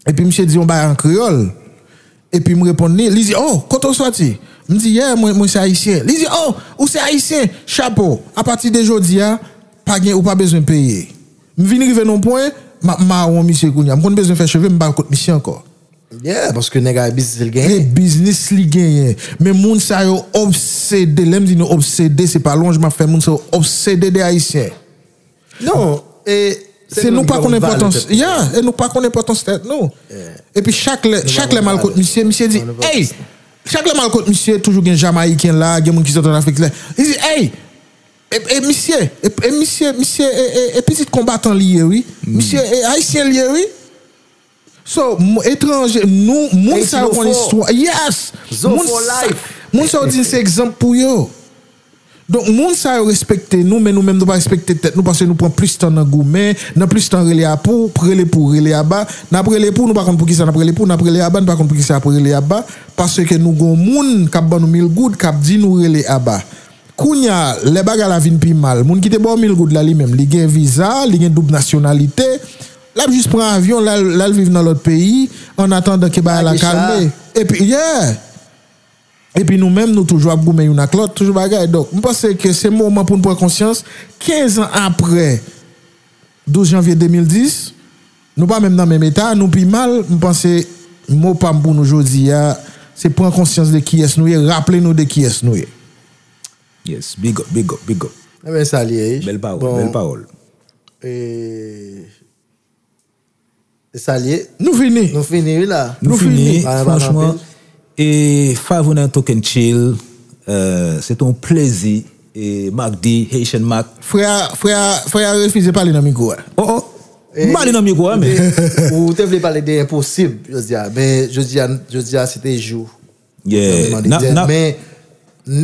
Epi misye di yon bagay an kreyòl. Epi m reponn li, li di, "Oh, kote w sòti?" M di, yeah, mwen, mwen se ayisyen. Li di, oh, ou se ayisyen, chapo. Apati de jodi a, pa gen, ou pa bezwen peye. M vin rive nan yon pwen, m ap mawon misye kounye a. M konn bezwen fè cheve, m pa al kot misye ankò. Yeah, paske nèg a biznis li genyen. E biznis li genyen. Men moun sa yo obsede. Lè m di nou obsede, se pa lwanj m ap fè moun sa yo obsede de ayisyen. Non, e se nou pa konn enpòtans. Yeah, e nou pa konn enpòtans tèt nou. Epi chak lè, chak lè m al kot misye, misye di, hey, chak lè m al kot misye, toujou gen Jamayiken la, gen moun ki sot an Afrik la. Li di, hey, e, e misye, e, e misye, misye, e, e, e pitit konbatan li ye, wi. Misye, e ayisyen li ye, wi. So, etranje, nou, moun sa yo konn istwa. Yes! Moun sa yo di n se egzanp pou yo. Donk, moun sa yo respekte nou, men nou menm nou pa respekte tèt nou, paske nou pran plis tan nan goumen, nan plis tan rele a pou, rele pou, rele aba. N ap rele pou, nou pa konn poukisa n ap rele pou, n ap rele aba, nou pa konn poukisa n ap rele aba, paske nou gon moun k ap ban nou mil goud, k ap di nou rele aba. Kounye a, lè bagay la vin pi mal, moun ki te ba w mil goud la li menm, li gen viza, li gen doub nasyonalite, l ap jis pran avyon, l al, l al viv nan lòt peyi, an atandan ke bagay la kalme. Epi, yeah! Epi nou menm, nou toujou ap goumen youn ak lòt, toujou bagay. Donk, m panse ke se moman pou n pran konsyans. Kenz an apre, douz janvye de mil dis, nou pa menm nan menm eta, nou pi mal. M panse mo pa m pou nou jodi a, se pran konsyans de kiyès nou ye, raple nou de kiyès nou ye. Yes, big up, big up, big up. Ebyen, sa li ye. Bèl pawòl, bèl pawòl. E, e sa li ye. Nou fini. Nou fini, wi, la. Nou fini, franchman. E Five oh nine Talk and Chill, euh, se te yon plezi. E Mac D, Haitian Mac. Frè a, frè a, frè a refize pale nan mikwo a. Oh, oh. M pale nan mikwo a, men. Ou te vle pale de enposib, jodi a. Men jodi a, jodi a, se te jou. Yeah. Men,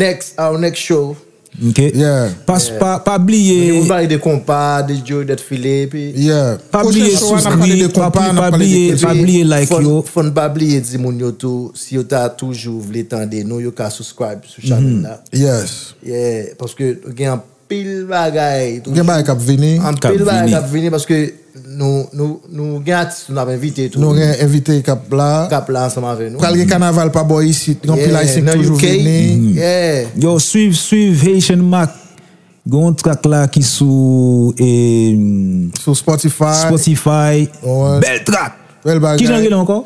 next, our next show. Ok. Yeah. Pas, pa, pa bliye. Moun pale de konpa, de Joe, de Philippe. Yeah. Pa bliye souscri, pa, pa bliye, pa bliye like yo. Fòn pa bliye di moun yo tou, si yo ta toujou vle tande nou, yo ka subscribe sou chanèl la. Yes. Yeah, paske gen anpil bagay. Gen bagay k ap vini. Anpil bagay k ap vini paske nou, nou, nou gen atis nou ap envite tou. Nou gen envite k ap la. K ap la ansanm avè nou. Pral gen kanaval pa bò isit. Gen anpil ayisyen k toujou vini. Yo, swiv, swiv Haitian Mac. Gen yon track la ki sou, e, sou Spotify. Spotify. Bèl track. Bèl bagay. Kijan l rele ankò?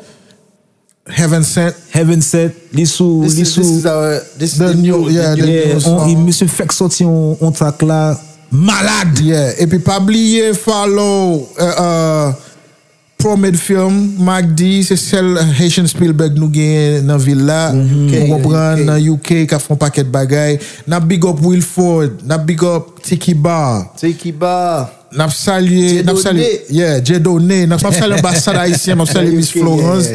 Heaven Sent. Heaven Sent. Li sou, li sou. This is our, this is the new, yeah, the new song. Misye fèk sòti yon, yon track la. Malad. Yeah. Epi pa bliye follow, euh, euh, Promed Film, Mac D, se sèl Haitian Spielberg nou genyen nan vil la. Ou konprann, nan U K, k ap fè yon pakèt bagay. N ap big up Wilford, n ap big up Tiki Bar. Tiki Bar. N ap salye, n ap salye, yeah, Dieudonné, n ap, m ap salye anbasad ayisyen, m ap salye Miss Florence,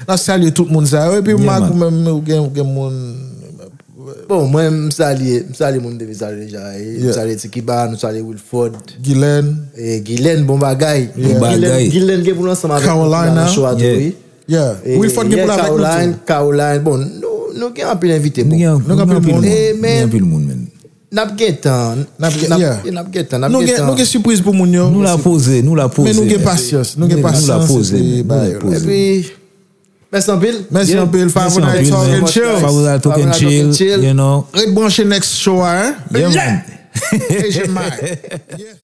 n ap salye tout moun sa yo. Epi Mac, ou menm, ou gen, ou gen moun. Bon, mwen, m salye, m salye moun m te vle salye deja. M salye Tiki Bar, nou salye Wilford. Guylaine. Guylaine, bon bagay. Bon bagay. Guylaine gen pou l ansanm avèk nou nan show a tou, wi. Yeah. Wilford gen pou l avèk nou tou. Caroline, bon, nou, nou gen anpil envite pou. Nou gen anpil moun. Nou gen anpil moun, men. N ap gen tan. N ap gen tan. N ap gen tan. Nou gen, nou gen sipriz pou moun yo. Nou la poze, nou la poze. Men nou gen pasyans. Nou gen pasyans epi ba yo. Epi, mèsi anpil. Mèsi anpil. Five oh nine Talk and Chill. Five oh nine Talk and Chill. You know. Ret branche next show a, hein? Yeah, man. Asian Mike. Yeah.